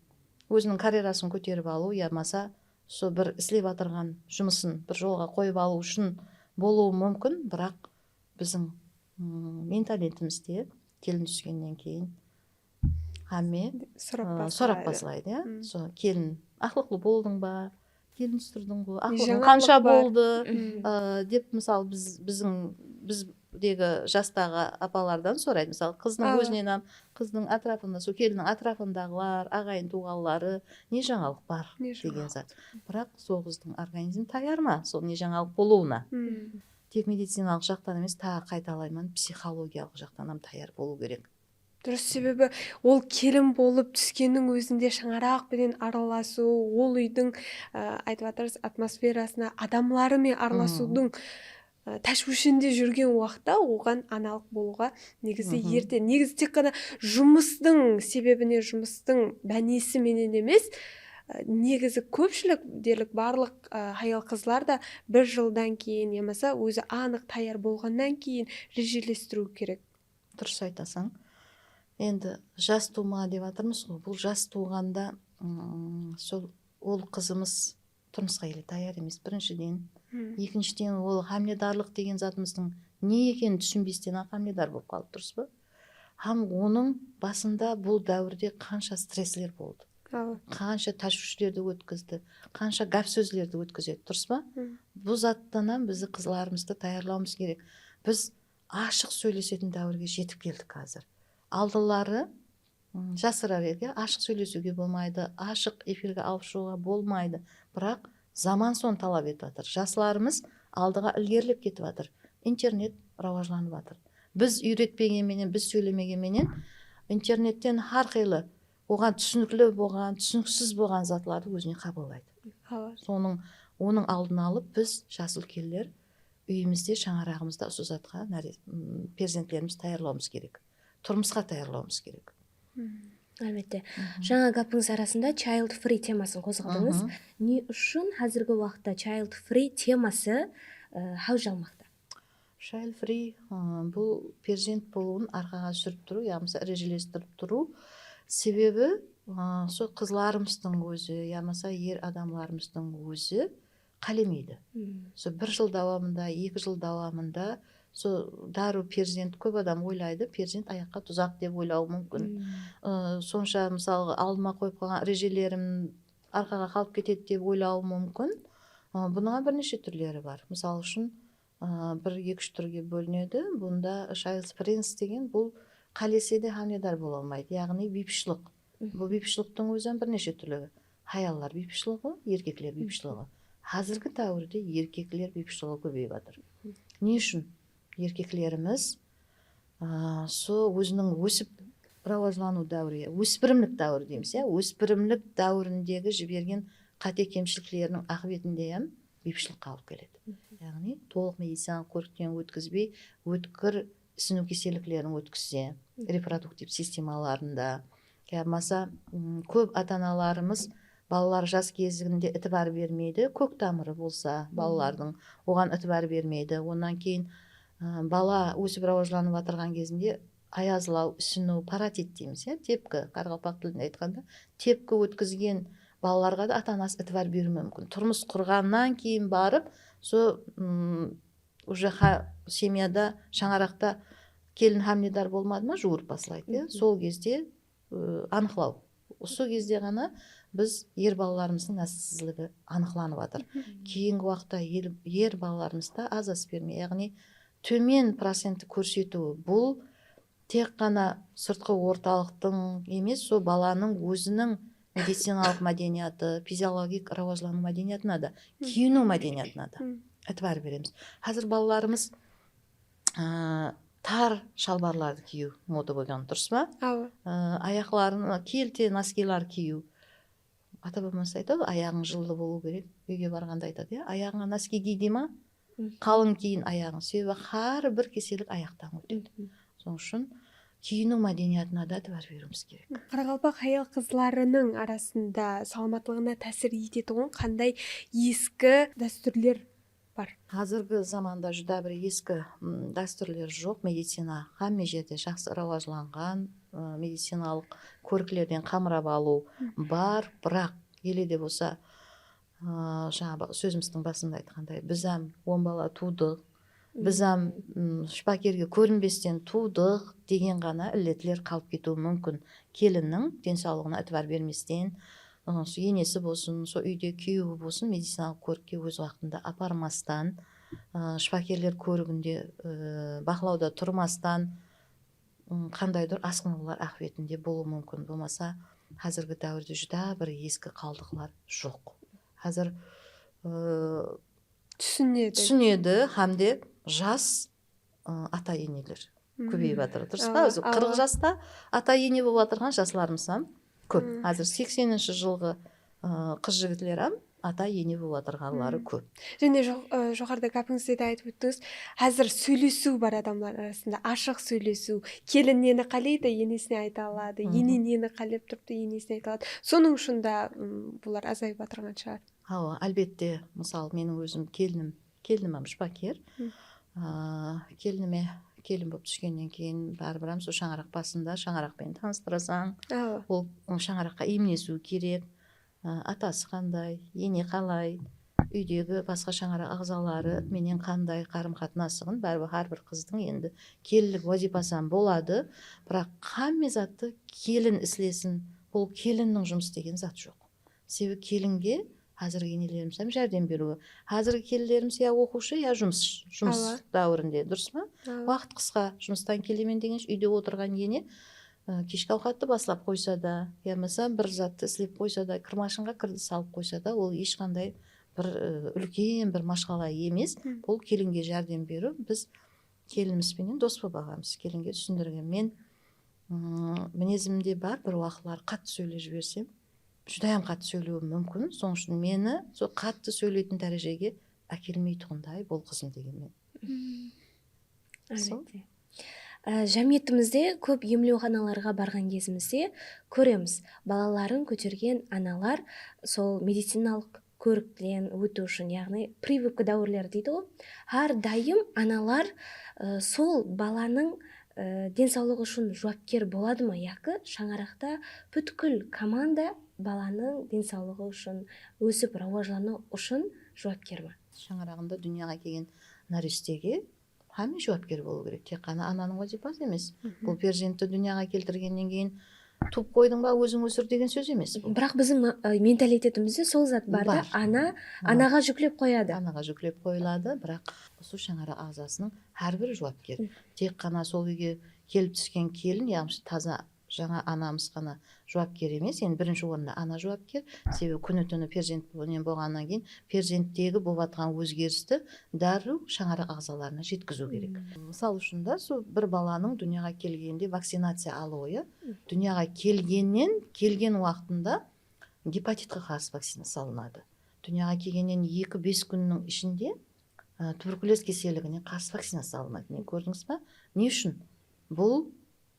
óziniń karerasın kóterip alıw yamasa usı bir islep atırǵan jumısın bir jolǵa qoyıp alıw ushın bolıwı múmkin, biraq biziń, m, mentalitimizde kelin túskennen keyin hámme sorap baslaydı, ya. Sol kelin, aqlıqlı boldıń ba, kelin tústirdiń ǵo, aqlıǵıń qansha boldı, ı, dep, mısalı, biz, biziń, bizdegi jastaǵı apalardan soraydı. Mısalı, qızdıń ózinen hám, qızdıń átirapında, sol kelinniń átirapındaǵılar, aǵayin-tuwǵanları, ne jańalıq bar degen zat. Biraq sol qızdıń organizmi tayar ma sol ne jańalıq bolıwına? Tek medicinalıq jaqtan emes, taǵı qaytalayman, psixologiyalıq jaqtan hám tayar bolıw kerek. Durıs, sebebi ol kelin bolıp túskenniń ózinde shańaraq penen aralasıw, ol úydiń, ı, aytıp atırız, atmosferasına, adamları menen aralasıwdıń, ı, táshwishinde júrgen waqıtta oǵan analıq bolıwǵa negizi erte. Negizi tek ǵana jumıstıń sebebine, jumıstıń bánesi menen emes, ı, negizi kópshilik derlik barlıq, ı, hayal-qızlar da bir jıldan keyin yamasa ózi anıq tayar bolǵannan keyin rejelestiriw kerek. Durıs aytasań. Endi jas tuwma dep atırmız ǵo, bul jas tuwǵanda, ım, sol, ol qızımız turmısqa ele tayar emes, birinshiden. Ekinshiden, ol hámiledarlıq degen zatımızdıń ne ekenin túsinbesten-aq hámiledar bolıp qaldı, durıs pa? Hám onıń basında bul dáwirde qansha stressler boldı. Qansha táshwishlerdi ótkizdi, qansha gáp sózlerdi ótkizedi, durıs pa? Bul zattan hám bizi, qızlarımızdı tayarlawımız kerek. Biz ashıq sóylesetin dáwirge jetip keldik házir. Aldınları, ım, jasırar edi, ashıq sóylesiwge bolmaydı, ashıq efirge alıp shıǵıwǵa bolmaydı. Biraq zaman sonı talap etip atır. Jaslarımız aldıǵa ilgerilep ketip atır. Internet rawajlanıp atır. Biz úyretpegen menen, biz sóylemegen menen internetten hár qıylı oǵan túsinikli bolǵan, túsiniksiz bolǵan zatlardı ózine qabıllaydı. Sonıń, onıń aldın alıp biz, jas úlkenler, úyimizde, shańaraǵımızda usı zatqa náre-, m, perzentlerimiz tayarlawımız kerek. Turmısqa tayarlawımız kerek. Álbette. Jańa gápińiz arasında child free temasın qozǵadıńız. Ne ushın házirgi waqıtta child free teması, ı, háwij almaqta? Child free, ı, bul perzent bolıwın arqaǵa súrip turıw yamasa rejelestirip turıw. Sebebi, ı, sol qızlarımızdıń ózi yamasa er adamlarımızdıń ózi qálemeydi. Sol bir jıl dawamında, eki jıl dawamında sol dárriw perzent, kóp adam oylaydı, perzent ayaqqa duzaq dep oylawı múmkin. I, sonsha, mısalǵa, aldıma qoyıp qoyǵan rejelerim arqaǵa qalıp ketedi dep oylawı múmkin. I, bunıń bir neshe túrleri bar. Mısal ushın, ı, bir eki-úsh túrge bólinedi. Bunda child preference degen bul qálese de hámiledar bola almaydı, yaǵnıy biypushlıq. Bul biypushlılıqtıń ózi hám bir neshe túrligi. Hayallar biypushlılıǵı, erkekler biypushlılıǵı. Házirgi dáwirde erkekler biypushlılıǵı kóbeyip atır. Ne ushın? Erkeklerimiz, a, so óziniń ósip rawajlanıw dáwiri, óspirimlik dáwiri deymiz, ya, óspirimlik dáwirindegi jibergen qáte-kemshilikleriniń aqıbetinde hám biypushlılıqqa alıp keledi. Yaǵnıy, tolıq medicinalıq kórikten ótkizbey, ótkir isiniw keselliklerin ótkizse, reproduktiv sistemalarında, yamasa, ım, kóp ata-analarımız balalar jas gezliginde itibar bermeydi. Kók tamırı bolsa balalardıń, oǵan itibar bermeydi. Onnan keyin, ı, bala ósip rawajlanıp atırǵan gezinde ayazlaw, isiniw, parotit deymiz, ya, tepki, qaraqalpaq tilinde aytqanda, tepki ótkizgen balalarǵa da ata-anası itibar beriwi múmkin. Turmıs qurǵannan keyin barıp, so, ım, уже ha-, semyada, shańaraqta kelin hámiledar bolmadı ma, juwırıp baslaydı, ya. Sol gezde, ı, anıqlaw. Usı gezde ǵana biz er balalarımızdıń násilsizligi anıqlanıp atır. Keyingi waqıtta el-, er balalarımızda az-az spermiya, yaǵnıy tómen procentti kórsetiwi, bul tek ǵana sırtqı ortalıqtıń emes, sol balanıń óziniń medicinalıq mádeniyatı, fiziologik rawajlanıw mádeniyatına da, kiyiniw mádeniyatına da itibar beremiz. Házir balalarımız, a, tar shalbarlardı kiyiw moda bolǵan, durıs pa? Awa. A, ayaqların kelte noskilar kiyiw. Ata-babamız aytadı, ayaǵıń jıllı bolıwı kerek. Úyge barǵanda aytadı, ya, ayaǵıńa noski kiy dey ma? Qalıń kiyin ayaǵıń. Sebebi hár bir kesellik ayaqtan ótedi. Sonıń ushın kiyiniw mádeniyatına da itibar beriwimiz kerek. Qaraqalpaq hayal-qızlarınıń arasında salamatlıǵına tásir etetuǵın qanday eski dástúrler bar? Házirgi zamanda júdá bir eski, ım, dástúrler joq. Medicina hámme jerde jaqsı rawajlanǵan, ı, medicinalıq kóriklerden qamrap alıw bar, biraq ele de bolsa, ı, jańa ba-, sózimizdiń basında aytqanday, biz hám on bala tuwdıq, biz hám, ım, shıpakerge kórinbesten tuwdıq degen ǵana illetler qalıp ketiwi múmkin. Kelinniń densawlıǵına itibar bermesten, ı, sol enesi bolsın, sol úyde kúyewi bolsın, medicinalıq kórikke óz waqtında aparmastan, ı, shıpakerler kóriginde, ı, baqlawda turmastan, ım, qandaydur asqınıwlar aqıbetinde bolıwı múmkin. Bolmasa, házirgi dáwirde júdá bir eski qaldıqlar joq. Házir, ı, túsinedi, túsinedi hám de jas, ı, ata-eneler kóbeyip atır. Durıs pa? Awa, awa. Qırıq jasta ata-ene bolıp atırǵan jaslarımız hám kóp. Házir sekseninshi jılǵı, ı, qız-jigitler hám ata-ene bolıp atırǵanları kóp. Jáne jo-, ı, joqarıda gápińizde de aytıp óttińiz, házir sóylesiw bar adamlar arasında, ashıq sóylesiw. Kelin neni qáleydi, enesine ayta aladı, ene neni qálep turıptı, enesine ayta aladı. Sonıń ushın da, ım, bular azayıp atırǵan shıǵar. Awa, álbette, mısal, meniń ózim kelinim, kelinim hám shıpaker. A, kelinime, kelin bolıp túskennen keyin, báribir hám sol shańaraq basında, shańaraq penen tanıstırasań. Awa. Ol, ı, shańaraqqa iyimlesiwi kerek. A, atası qanday, ene qalay, úydegi basqa shańaraq aǵzaları menen qanday qarım-qatnasıǵın, báribir hár bir qızdıń endi kelinlik wazıypası hám boladı. Biraq hámme zattı kelin islesin, bul kelinniń jumısı degen zat joq. Sebebi kelinge házirgi enelerimiz hám járdem beriwi. Házirgi kelinlerimiz ya oqıwshı, ya jumıs, jumıs dáwirinde, durıs pa? Awa. Waqıt qısqa, jumıstan kelemen degenshe úyde otırǵan ene, ı, keshki awqattı baslap qoysa da, yamasa bir zattı islep qoysa da, kirmashınǵa kirdi salıp qoysa da, ol hesh qanday bir, ı, úlken bir mashqala emes. Bul kelinge járdem beriw. Biz kelinimiz benen dos bolıp alǵanbız. Kelinge túsindirgen. Men, ım, minezimde bar, bir waqıtları qattı sóylep jibersem, júdá hám qattı sóylewim múmkin. Sonıń ushın meni sol qattı sóyleytin dárejege ákelmeytuǵınday bol, qızım, degenmen. Álbette. Á, jámiyetimizde kóp emlewxanalarǵa barǵan gezimizde kóremiz, balaların kótergen analar sol medicinalıq kórikten ótiw ushın, yaǵnıy прививка dáwirleri deydi ǵoy. Hár dayım analar, ı, sol balanıń, ı, densawlıǵı ushın juwapker boladı ma, yaki shańaraqta pútkil komanda balanıń densawlıǵı ushın, ósip rawajlanıw ushın juwapker ma? Shańaraǵında dúnyaǵa kelgen nárestege hámme juwapker bolıw kerek. Tek ǵana ananıń wazıypası emes. Bul perzentti dúnyaǵa keltirgennen keyin tuwıp qoydıń ba, óziń ósir degen sóz emes bul. Biraq biziń ma-, ı, mentalitetimizde sol zat bar da, ana, anaǵa júklep qoyadı. Anaǵa júklep qoyıladı, biraq usı shańaraq aǵzasınıń hár biri juwapker. Tek ǵana sol úyge kelip túsken kelin, yaǵnıy taza jańa anamız ǵana juwapker emes, endi birinshi orında ana juwapker. Sebebi kúni-túni perzent menen bolǵannan keyin perzenttegi bolıp atırǵan ózgeristi dárriw shańaraq aǵzalarına jetkiziw kerek. Mısal ushın da, sol bir balanıń dúnyaǵa kelgende vakcinaciya alıwı, ya, dúnyaǵa kelgennen, kelgen waqtında gepatitke qarsı vakcina salınadı. Dúnyaǵa kelgennen eki-bes kúnniń ishinde, ı, tuberkulyoz keselligine qarsı vakcina salınadı. Mine, kórdińiz ba? Ne ushın? Bul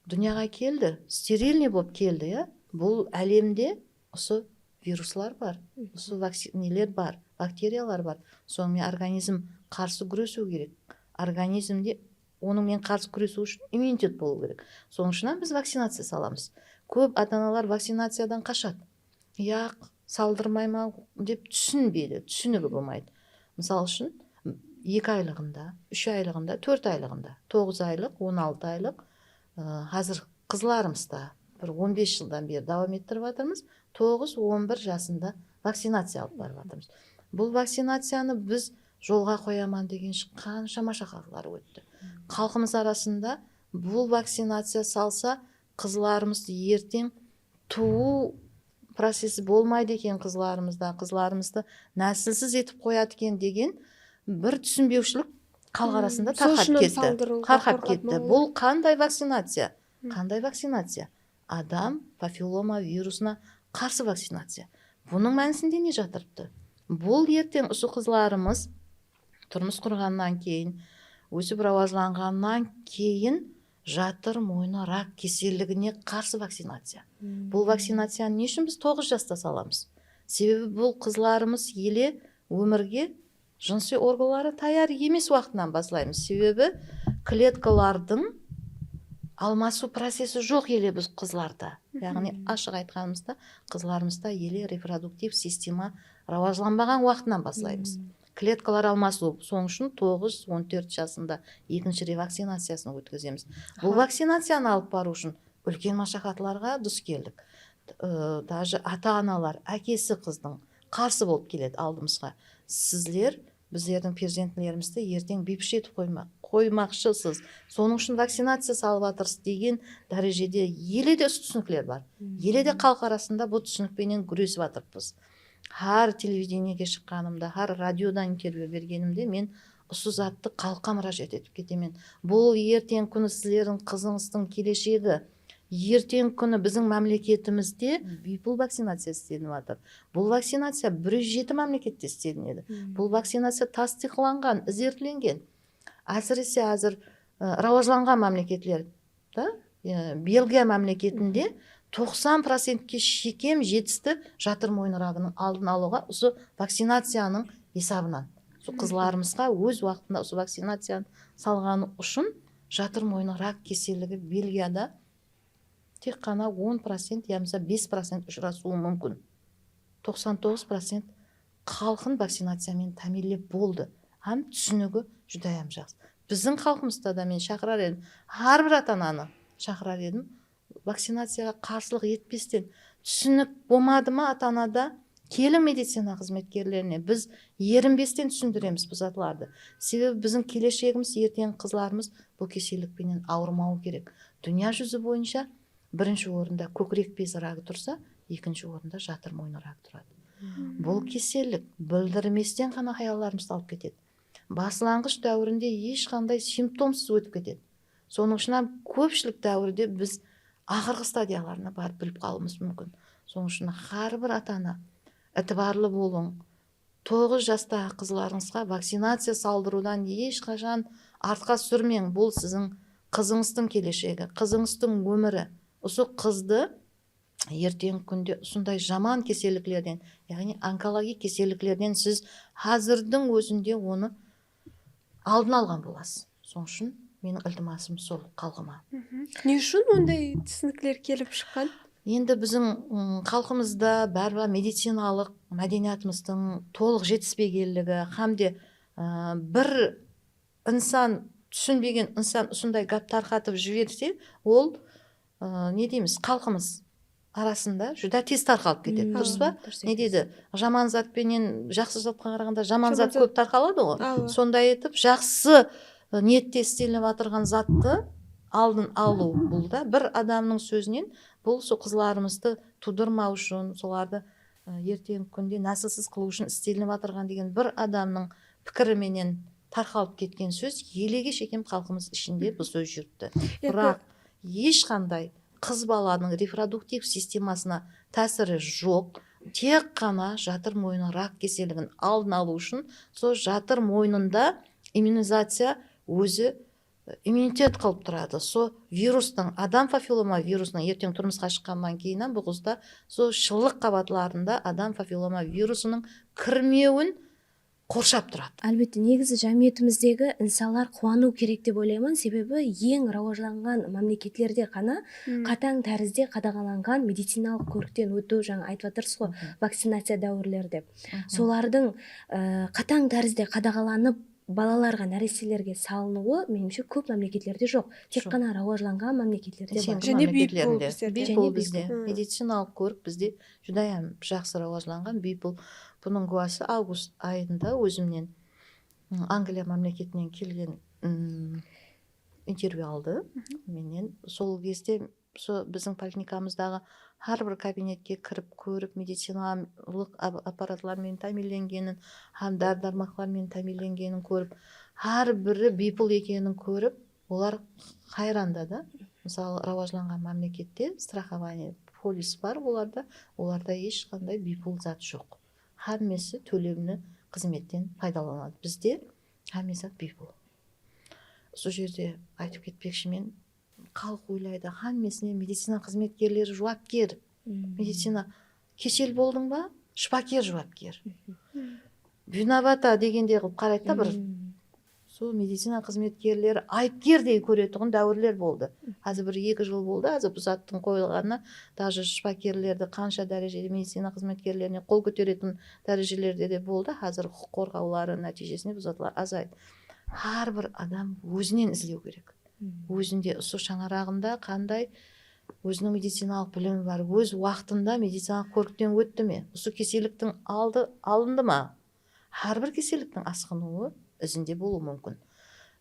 dúnyaǵa keldi, sterilniy bolıp keldi, ya. Bul álemde usı viruslar bar, usı vakci-, neler bar, bakteriyalar bar. Sonıń menen organizm qarsı gúresiw kerek. Organizmde onıń menen qarsı gúresiw ushın immunitet bolıw kerek. Sonıń ushın hám biz vakcinaciya salamız. Kóp ata-analar vakcinaciyadan qashadı. Yaq, saldırmayman dep túsinbeydi, túsinigi bolmaydı. Mısal ushın, eki aylıǵında, úsh aylıǵında, tórt aylıǵında, toǵız aylıq, on altı aylıq, ı, házir qızlarımızda bir on bes jıldan beri dawam ettirip atırmız. Toǵız, on bir jasında vakcinaciya alıp barıp atırmız. Bul vakcinaciyanı biz jolǵa qoyaman degen sh-, qansha mashaqatlar ótti. Xalqımız arasında bul vakcinaciya salsa, qızlarımız erteń tuwıw procesi bolmaydı eken qızlarımızda, qızlarımızdı násilsiz etip qoyadı eken degen bir túsinbewshilik xalıq arasında tarqap ketti. Tarqap ketti. Bul qanday vakcinaciya? Qanday vakcinaciya? Adam papilloma virusına qarsı vakcinaciya. Bunıń mánisinde ne jatırıptı? Bul erteń usı qızlarımız turmıs qurǵannan keyin, ósip rawajlanǵannan keyin jatır moynı rak keselligine qarsı vakcinaciya. Bul vakcinaciyanı ne ushın biz toǵız jasta salamız? Sebebi bul qızlarımız ele ómirge jınısıy organları tayar emes waqtınan baslaymız. Sebebi kletkalardıń almasıw procesi joq ele biz qızlarda. Yaǵnıy, ashıq aytqanımızda, qızlarımızda ele reproduktiv sistema rawajlanbaǵan waqtınan baslaymız. Kletkalar almasıw, sonıń ushın toǵız, on tórt jasında ekinshi revakcinaciyasın ótkizemiz. Bul vakcinaciyanı alıp barıw ushın úlken mashaqatlarǵa dus keldik. I, daje ata-analar, ákesi qızdıń qarsı bolıp keledi aldımızǵa. Sizler bizlerdiń perzentlerimizdi erteń biypish etip qoyma-, qoymaqshısız. Sonıń ushın vakcinaciya salıp atırsız degen dárejede ele de usı túsinikler bar. Ele de xalıq arasında bul túsinik penen gúresip atırıppız. Hár televideniege shıqqanımda, hár radiodan intervyu bergenimde men usı zattı xalıqqa múrájat etip ketemen. Bul erteń kúni sizlerdiń qızıńızdıń keleshegi. Erteń kúni biziń mámleketimizde biypul vakcinaciya islenip atır. Bul vakcinaciya bir júz jeti mámlekette islenedi. Bul vakcinaciya tastıyıqlanǵan, izertlengen. Ásirese, házir, ı, rawajlanǵan mámleketler da, e, Belgiya mámleketinde toqsan procentke shekem jetisti jatır moyın ragınıń aldın alıwǵa usı vakcinaciyanıń esabınan. Usı qızlarımızǵa óz waqtında usı vakcinaciyanı salǵanı ushın jatır moyın rak keselligi Belgiyada tek ǵana on procent yamasa bes procent ushırasıwı múmkin. Toqsan toǵız procent xalqın vakcinaciya menen támiyinlep boldı. Hám túsinigi júdayam jaqsı. Biziń xalqımızda da men shaqırar edim, hár bir ata-ananı shaqırar edim, vakcinaciyaǵa qarsılıq etpesten, túsinik bolmadı ma ata-anada, keliń medicina xızmetkerlerine, biz erinbesten túsindiremiz bul zatlardı. Sebebi biziń keleshegimiz, erteń qızlarımız bul kesellik penen awırmawı kerek. Dúnya júzi boyınsha birinshi orında kókirek bezi ragı tursa, ekinshi orında jatır moynı ragı turadı. Bul kesellik bildirmesten ǵana hayallarımızdı alıp ketedi. Baslanǵısh dáwirinde hesh qanday simptomsız ótip ketedi. Sonıń ushın hám kópshilik dáwirde biz aqırǵı stadiyalarına barıp bilip qalıwımız múmkin. Sonıń ushın hár bir ata-ana itibarlı bolıń. Toǵız jastaǵı qızlarıńızǵa vakcinaciya saldırıwdan hesh qashan artqa súrmeń. Bul siziń qızıńızdıń keleshegi, qızıńızdıń ómiri. Usı qızdı erteńgi kúnde usınday jaman keselliklerden, yaǵnıy onkologik keselliklerden siz házirdiń ózinde onı aldın alǵan bolasız. Sonıń ushın meniń iltimasım sol xalqıma. Ne ushın onday túsinikler kelip shıqqan? Endi biziń, ım, xalqımızda báribir medicinalıq mádeniyatımızdıń tolıq jetispegenligi hám de, ı, bir insan, túsinbegen insan usınday gáp tarqatıp jiberse, ol, ı, ne deymiz, xalqımız arasında júdá tez tarqalıp ketedi, durıs pa? Ne deydi? Jaman zat penen jaqsı zatqa qaraǵanda jaman zat kóp tarqaladı ǵoy. Sonday etip, jaqsı, ı, niyette istelinip atırǵan zattı aldın alıw bul da. Bir adamnıń sózinen bul sol qızlarımızdı tuwdırmaw ushın, solardı, ı, erteńgi kúnde násilsiz qılıw ushın istelinip atırǵan degen bir adamnıń pikiri menen tarqalıp ketken sóz elege shekem xalqımız ishinde bul sóz júripti. Biraq hesh qanday qız balanıń reproduktiv sistemasına tásiri joq. Tek ǵana jatır moyını rak keselligin aldın alıw ushın sol jatır moynında immunizaciya ózi, e, immunitet qılıp turadı. Sol virustıń, adam papilloma virusınıń erteń turmısqa shıqqannan keyin hám bul qızda sol shıllıq qabatlarında adam papilloma virusınıń kirmewin qorshap turadı. Álbette, negizi jámiyetimizdegi insanlar quwanıw kerek dep oylayman, sebebi eń rawajlanǵan mámleketlerde ǵana qatań tárizde qadaǵalanǵan medicinalıq kórikten ótiw, jańa aytıp atırsız ǵoy, vakcinaciya dáwirleri dep. Solardıń, ı, qatań tárizde qadaǵalanıp, balalarǵa, nárestelerge salınıwı, menimshe, kóp mámleketlerde joq. Tek ǵana rawajlanǵan mámleketlerde bar. Jáne biypul bizlerde. Biypul bizde. Medicinalıq kórik bizde júdayam jaqsı rawajlanǵan, biypul. Bunıń gúwası avgust ayında ózimnen, ım, Angliya mámleketinen kelgen, ım, intervyu aldı mennen. Sol gezde sol biziń poliklinikamızdaǵı hár bir kabinetke kirip kórip, medicinalıq ap-, apparatlar menen támiyinlengenin hám dári-dármaqlar menen támiyinlengenin kórip, hár biri biypul ekenin kórip, olar hayranda da. Mısalı, rawajlanǵan mámlekette страхование, polis bar olarda, olarda hesh qanday biypul zat joq. Hámmesi tólemli xızmetten paydalanadı. Bizde hámme zat biypul. Usı jerde aytıp ketpekshimen, xalıq oylaydı, hámmesine medicina xızmetkerleri juwapker. Medicina, kesel boldıń ba, shıpaker juwapker. Vinovata degendey qılıp qaraydı da bir. Sol medicina xızmetkerleri ayıpkerdey kóretuǵın dáwirler boldı. Házir bir eki jıl boldı, házir bul zattıń qoyılǵanına, даже shıpakerlerdi qansha dárejede medicina xızmetkerlerine qol kóteretuǵın dárejelerde de boldı. Házir huqıq qorǵawları nátiyjesinde bul zatlar azaydı. Hár bir adam ózinen izlew kerek. Ózinde usı shańaraǵında qanday óziniń medicinalıq bilimi bar, óz waqtında medicinalıq kórikten ótti me, usı keselliktiń aldı alındı ma? Hár bir keselliktiń asqınıwı izinde bolıwı múmkin.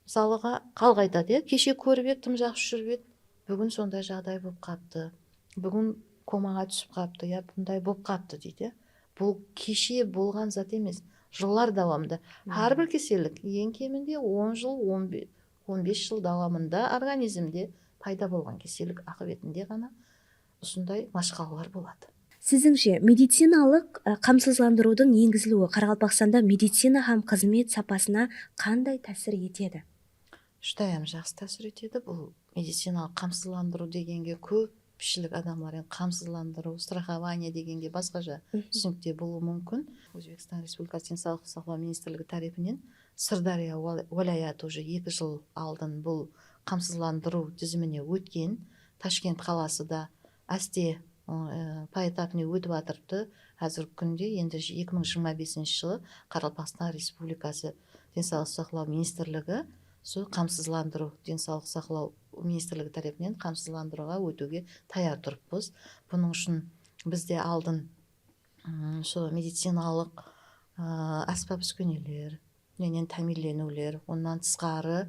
Mısalıǵa, xalıq aytadı, ya, keshe kórip edi, tım jaqsı júrip edi, búgin sonday jaǵday bolıp qalıptı, búgin komaǵa túsip qalıptı, ya bunday bolıp qalıptı, deydi. Bul keshe bolǵan zat emes, jıllar dawamında. Hár bir kesellik eń keminde on jıl, on bes, on bes jıl dawamında organizmde payda bolǵan kesellik aqıbetinde ǵana usınday mashqalalar boladı. Sizińshe, medicinalıq, ı, qamsızlandırıwdıń engiziliwi Qaraqalpaqstanda medicina hám xızmet sapasına qanday tásir etedi? Júdayam jaqsı tásir etedi. Bul medicinalıq qamsızlandırıw degenge kópshilik adamlar endi qamsızlandırıw, страхование degenge basqasha túsinikte bolıwı múmkin. Ózbekstan Respublikası Densalıqtı saqlaw ministrligi tárepinen Sırdárya wal-, wálayatı уже eki jıl aldın bul qamsızlandırıw dizimine ótken. Tashkent qalası da áste, ı, poetapnıy ótip atırıptı. Házirgi kúnde endi eki mıń jigirma besinshi jılı Qaraqalpaqstan Respublikası Densalıqtı saqlaw ministrligi usı qamsızlandırıw, Densalıqtı saqlaw ministrligi tárepinen qamsızlandırıwǵa ótiwge tayar turıppız. Bunıń ushın bizde aldın, ım, usı medicinalıq, ı, ásbap-úskeneler menen támiyinleniwler, onnan tısqarı,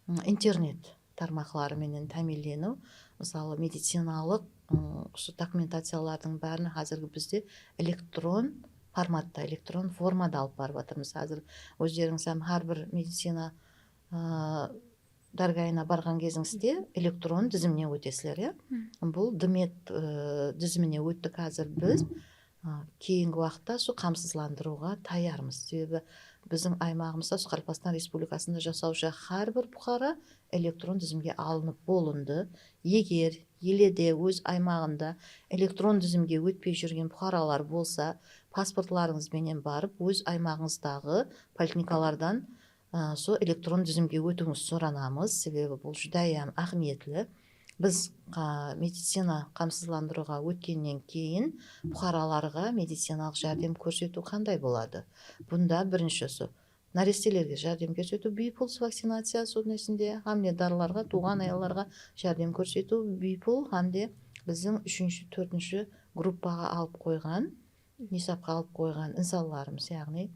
ım, internet tarmaqları menen támiyinleniw, mısalı, medicinalıq, ım, usı dokumentaciyalardıń bárin házirgi bizde elektron formatta, elektron formada alıp barıp atırmız. Házir ózlerińiz hám hár bir medicina, ı, dárgayına barǵan gezińizde elektron dizimine ótesizler, ya. Bul DMED, ı, dizimine óttik házir biz. A, keyingi waqıtta usı qamsızlandırıwǵa tayarmız. Sebebi biziń aymaǵımızda, usı Qaraqalpaqstan Respublikasında jasawshı hár bir puqara elektron dizimge alınıp bolındı. Eger ele de óz aymaǵında elektron dizimge ótpey júrgen puqaralar bolsa, pasportlarıńız benen barıp, óz aymaǵıńızdaǵı poliklinikalardan, a, sol elektron dizimge ótiwińizdi soranamız. Sebebi bul júdayam áhmiyetli. Biz, a, medicina qamsızlandırıwǵa ótkennen keyin puqaralarǵa medicinalıq járdem kórsetiw qanday boladı? Bunda birinshi usı nárestelerge járdem kórsetiw biypul, vakcinaciya, sonıń ishinde hámle darılarǵa, tuwǵan ayallarǵa járdem kórsetiw biypul hám de biziń úshinshi, tórtinshi gruppaǵa alıp qoyǵan, esapqa alıp qoyǵan insanlarımız, yaǵnıy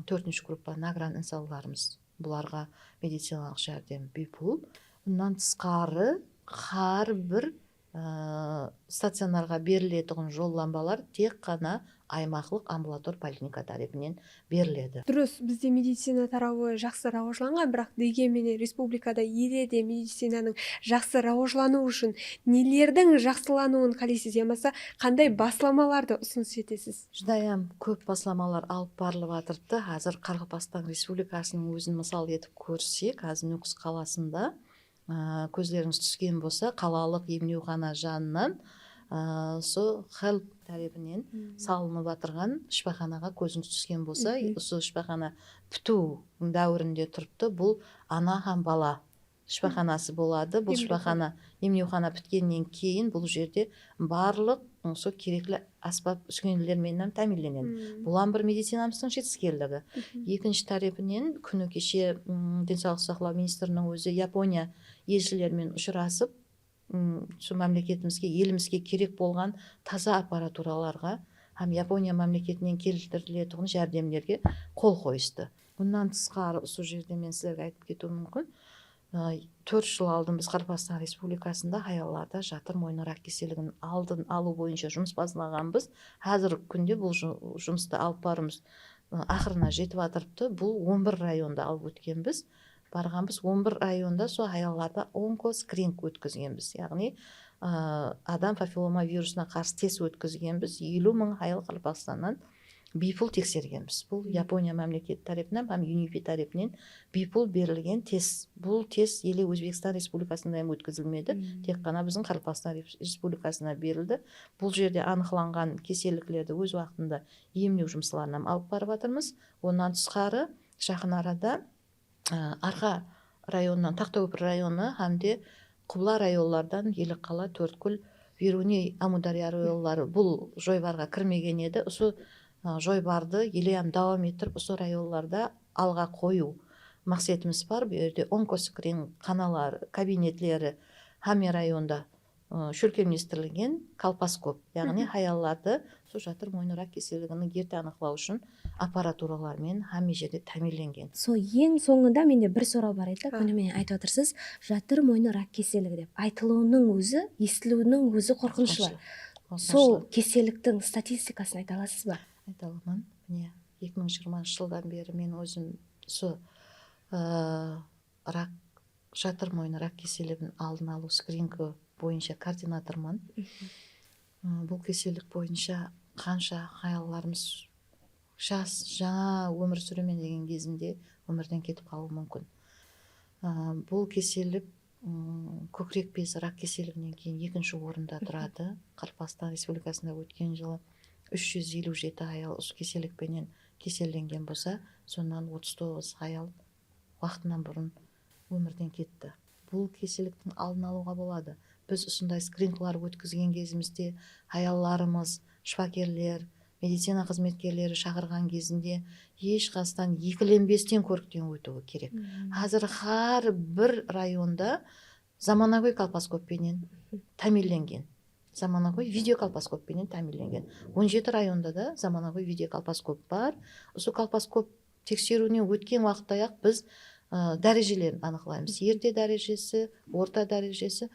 tórtinshi gruppa nagran insanlarımız, bularǵa medicinalıq járdem biypul. Bunnan tısqarı, hár bir, ı, stacionarǵa beriletuǵın jollanbalar tek ǵana aymaqlıq ambulator poliklinika tárepinen beriledi. Durıs, bizde medicina tarawı jaqsı rawajlanǵan, biraq degen menen respublikada ele de medicinanıń jaqsı rawajlanıwı ushın nelerdiń jaqsılanıwın qáleysiz yamasa qanday baslamalardı usınıs etesiz? Júdayam kóp baslamalar alıp barılıp atırıptı. Házir Qaraqalpaqstan Respublikasınıń ózin mısal etip kórsek, házir Nókis qalasında, a, kózlerińiz túsken bolsa, qalalıq emlewxana janınan, a, usı HELP tárepinen salınıp atırǵan shıpaxanaǵa kózińiz túsken bolsa, usı shıpaxana pitiw dáwirinde turıptı. Bul ana hám bala shıpaxanası boladı. Bul shıpaxana, emlewxana pitkennen keyin bul jerde barlıq usı kerekli ásbap úskeneler menen támiyinlenedi. Bul hám bir medicinamızdıń jetiskenligi. Ekinshi tárepinen kúni keshe, m, Densawlıq saqlaw ministriniń ózi Yaponiya elshileri menen ushırasıp, m, usı mámleketimizge, elimizge kerek bolǵan taza apparaturalarǵa hám Yaponiya mámleketinen keltiriletuǵın járdemlerge qol qoyıstı. Bunnan tısqarı, usı jerde men sizlerge aytıp ketiwim múmkin. Ay, tórt jıl aldın biz Qaraqalpaqstan Respublikasında hayallarda jatır moynı rak keselligin aldın alıw boyınsha jumıs baslaǵanbız. Házirgi kúnde bul ju-, jumıstı alıp barıwımız, ı, aqırına jetip atırıptı. Bul on bir rayonda alıp ótkenbiz. Barǵanbız on bir rayonda sol hayallarda onkoskrining ótkizgenbiz. Yaǵnıy, ı, adam papilloma virusına qarsı test ótkizgenbiz. Eliw mıń hayal Qaraqalpaqstannan biypul teksergenbiz. Bul Yaponiya mámleketi tárepinen hám UNIFI tárepinen biypul berilgen test. Bul test ele Ózbekstan Respublikasında hám ótkizilmedi. Tek ǵana biziń Qaraqalpaqstan Res-, Respublikasına berildi. Bul jerde anıqlanǵan keselliklerdi óz waqtında emlew jumısların hám alıp barıp atırmız. Onnan tısqarı, jaqın arada, ı, Arqa rayonınan, Taxtakópir rayonı hám de Qubla rayonlardan Ellikqala, Tórtkúl, Beruniy, Ámiwdárya rayonları bul joybarǵa kirmegen edi. Usı, ı, joybardı eleyam dawam ettirip, usı rayonlarda alǵa qoyıw maqsetimiz bar. Bul jerde onkoskrining xanalar, kabinetleri hámme rayonda, ı, shólkemlestirilgen kolposkop, yaǵnıy hayallardı sol jatır moynı rak keselligin erte anıqlaw ushın apparaturalar menen hámme jerde támiyinlengen. Sol eń sońında mende bir soraw bar edi, kúni menen aytıp atırsız, jatır moynı rak keselligi dep aytılıwınıń ózi, esitiliwiniń ózi qorqınıshlı. Qorqınıshlı. Sol keselliktiń statistikasın ayta alasız ba? Ayta alaman. Mine, eki mıń jigirmanshı jıldan beri men ózim usı, ı, rak, jatır moynı rak keselligin aldın alıw skriningi boyınsha koordinatorman. I, bul kesellik boyınsha qansha hayallarımız jas, jańa ómir súremen degen gezinde ómirden ketip qalıwı múmkin. I, bul kesellik, ım, kókirek bezi rak keselliginen keyin ekinshi orında turadı. Qaraqalpaqstan Respublikasında ótken jılı úsh júz eliw jeti hayal usı kesellik penen kesellengen bolsa, sonnan otız toǵız hayal waqtınan burın ómirden ketti. Bul keselliktiń aldın alıwǵa boladı. Biz usınday skrininglar ótkizgen gezimizde hayallarımız, shıpakerler, medicina xızmetkerleri shaqırǵan gezinde hesh qastan ekilenbesten kórikten ótiwi kerek. Házir hár bir rayonda zamanagóy kolposkop penen támiyinlengen. Zamanagóy video kolposkop penen támiyinlengen. On jeti rayonda da zamanagóy video kolposkop bar. Usı kolposkop tekseriwinen ótken waqıtta-aq biz, ı, dárejelerin anıqlaymız. Erte dárejesi, orta dárejesi,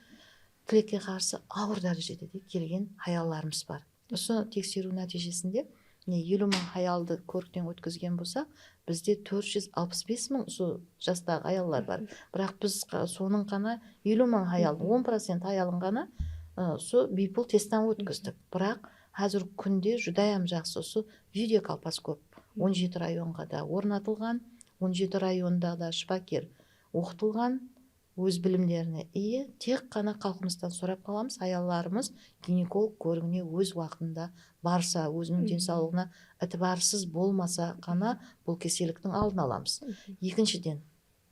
tilekke qarsı, awır dárejede de kelgen hayallarımız bar. Usı tekseriw nátiyjesinde, mine, eliw mıń hayaldı kórikten ótkizgen bolsaq, bizde tórt júz alpıs bes mıń usı jastaǵı hayallar bar. Biraq biz qa-, sonıń ǵana eliw mıń hayaldıń on procent hayalın ǵana, ı, usı biypul testten ótkizdik. Biraq házirgi kúnde júdayam jaqsı usı video kolposkop on jeti rayonǵa da ornatılǵan, on jeti rayonda da shıpaker oqıtılǵan, óz bilimlerine iye, tek ǵana xalqımızdan sorap qalamız, hayallarımız ginekolog kórigine óz waqtında barsa, óziniń densawlıǵına itibarsız bolmasa ǵana bul keselliktiń aldın alamız. Ekinshiden,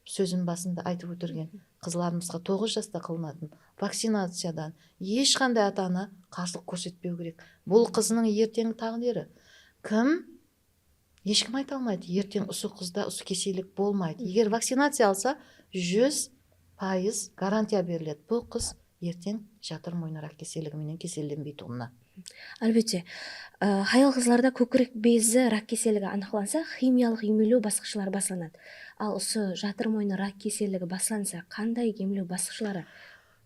sózim basında aytıp ótirgen, qızlarımızǵa toǵız jasta qılınatın vakcinaciyadan hesh qanday ata-ana qarsılıq kórsetpew kerek. Bul qızınıń erteńgi táǵdiri. Kim? Hesh kim ayta almaydı, erteń usı qızda usı kesellik bolmaydı. Eger vakcinaciya alsa, júz payız garantiya beriledi. Bul qız erteń jatır moyın rak keselligi menen kesellenbeytuǵınına. Álbette, ı, hayal-qızlarda kókirek bezi rak keselligi anıqlansa, ximiyalıq emlew basqıshları baslanadı. Al, usı jatır moyın rak keselligi baslansa, qanday emlew basqıshları?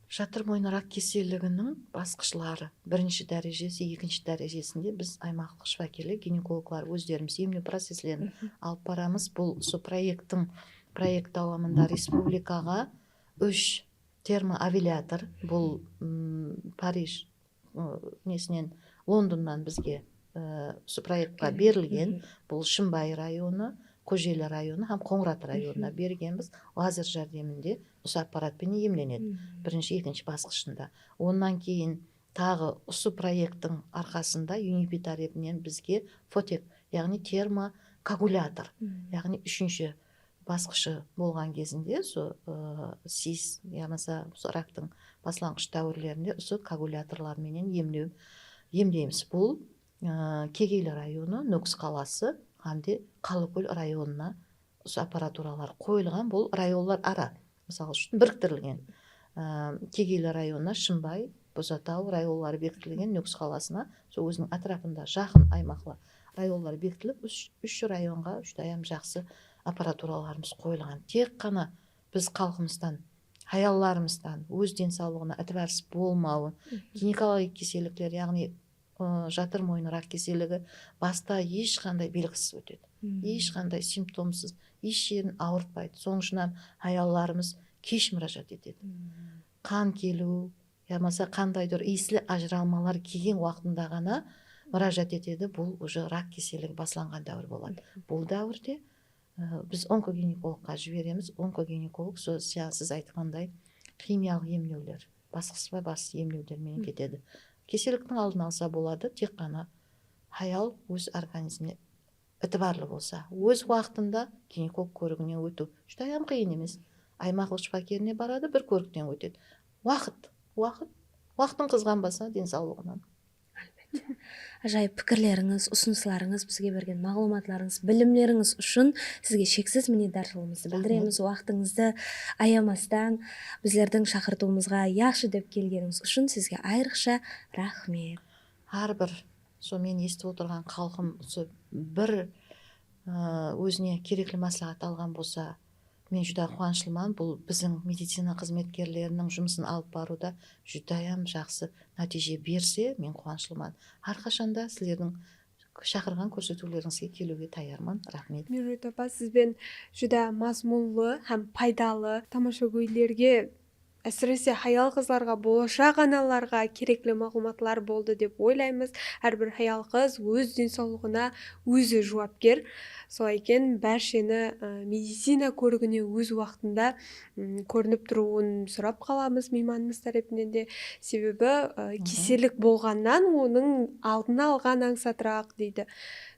Jatır moyın rak keselliginiń basqıshları. Birinshi dárejesi, ekinshi dárejesinde biz aymaqlıq shıpakerler, ginekologlar ózlerimiz emlew processlerin alıp baramız. Bul usı proekttiń, proekt dawamında respublikaǵa úsh termoavliator, bul, ım, Parij, ı, nesinen, Londonnan bizge, ı, usı proektqa berilgen. Bul Shımbay rayonı, Xojeli rayonı hám Qońırat rayonına bergenbiz. Lazer járdeminde usı apparat penen emlenedi. Birinshi, ekinshi basqıshında. Onnan keyin taǵı usı proekttiń arqasında UNIPI tárepinen bizge Fotek, yaǵnıy termokoagulyator, yaǵnıy úshinshi basqıshı bolǵan gezinde, so, ı, sis yamasa usı raktıń baslanǵısh dáwirlerinde usı koagulyatorlar menen emlew, emleymiz. Bul, ı, Kegeyli rayonı, Nókis qalası hám de Qarlıkól rayonına usı apparaturalar qoyılǵan. Bul rayonlar ara, mısal ushın, biriktirilgen. Á, Kegeyli rayonına Shımbay, Bozataw rayonları bektirilgen, Nókis qalasına, sol óziniń átirapında jaqın aymaqlı rayonlar bekitilip, úsh, úsh rayonǵa júdayam jaqsı apparaturalarımız qoyılǵan. Tek ǵana biz xalqımızdan, hayallarımızdan óz densawlıǵına itibarsız bolmawı, ginekologik kesellikler, yaǵnıy ı, jatır moyın rak keselligi basta hesh qanday belgisiz ótedi. Hesh qanday simptomsız, hesh jerin awırtpaydı. Sonıń ushın hám hayallarımız kesh múrájat etedi. Qan keliw yamasa qandaydur iyisli ajıralmalar kelgen waqtında ǵana múrájat etedi. Bul uje rak keselligi baslanǵan dáwir boladı. Bul dáwirde, ı, biz onkoginekologqa jiberemiz. Onkoginekolog, sol siz aytqanday, ximiyalıq emlewler, basqıshpa-basqısh emlewler menen ketedi. Keselliktiń aldın alsa boladı, tek ǵana hayal óz organizmine itibarlı bolsa, óz waqtında ginekolog kórigine ótiw júdayam qıyın emes. Aymaqlıq shıpakerine baradı, bir kórikten ótedi. Waqıt, waqıt, waqtın qızǵanbasa, densawlıǵınan. Álbette. Ájayıp pikirlerińiz, usınıslarıńız, bizge bergen maǵlıwmatlarıńız, bilimlerińiz ushın sizge sheksiz minnetdarshılıǵımızdı bildiremiz. Waqtıńızdı ayamastan bizlerdiń shaqırtıwımızǵa yaqshı dep kelgenińiz ushın sizge ayrıqsha raxmet. Hár bir, sol meni esitip otırǵan xalqım usı bir, ı, ózine kerekli másláhát alǵan bolsa, men júdá quwanıshlıman. Bul biziń medicina xızmetkerleriniń jumısın alıp barıwda júdayam jaqsı nátiyje berse, men quwanıshlıman. Hár qashan da sizlerdiń shaqırǵan kórsetiwlerińizge keliwge tayarman. Raxmet. Merwet apa, siz benen júdá mazmunlı hám paydalı tamashagóylerge, ásirese hayal-qızlarǵa, bolashaq analarǵa kerekli maǵlıwmatlar boldı dep oylaymız. Hár bir hayal-qız óz densawlıǵına ózi juwapker. Solay eken, bársheni, ı, medicina kórigine óz waqtında, ım, kórinip turıwın sorap qalamız miymanımız tárepinen de. Sebebi, ı, kesellik bolǵannan onıń aldın alǵan ańsatıraq, deydi.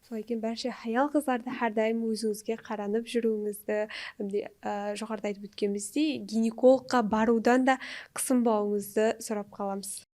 Solay eken, bárshe hayal-qızlardı hár dayım ózińizge qaranıp júriwińizdi, hám de, ı, joqarıda aytıp ótkenimizdey, ginekologqa barıwdan da qısınbawıńızdı sorap qalamız.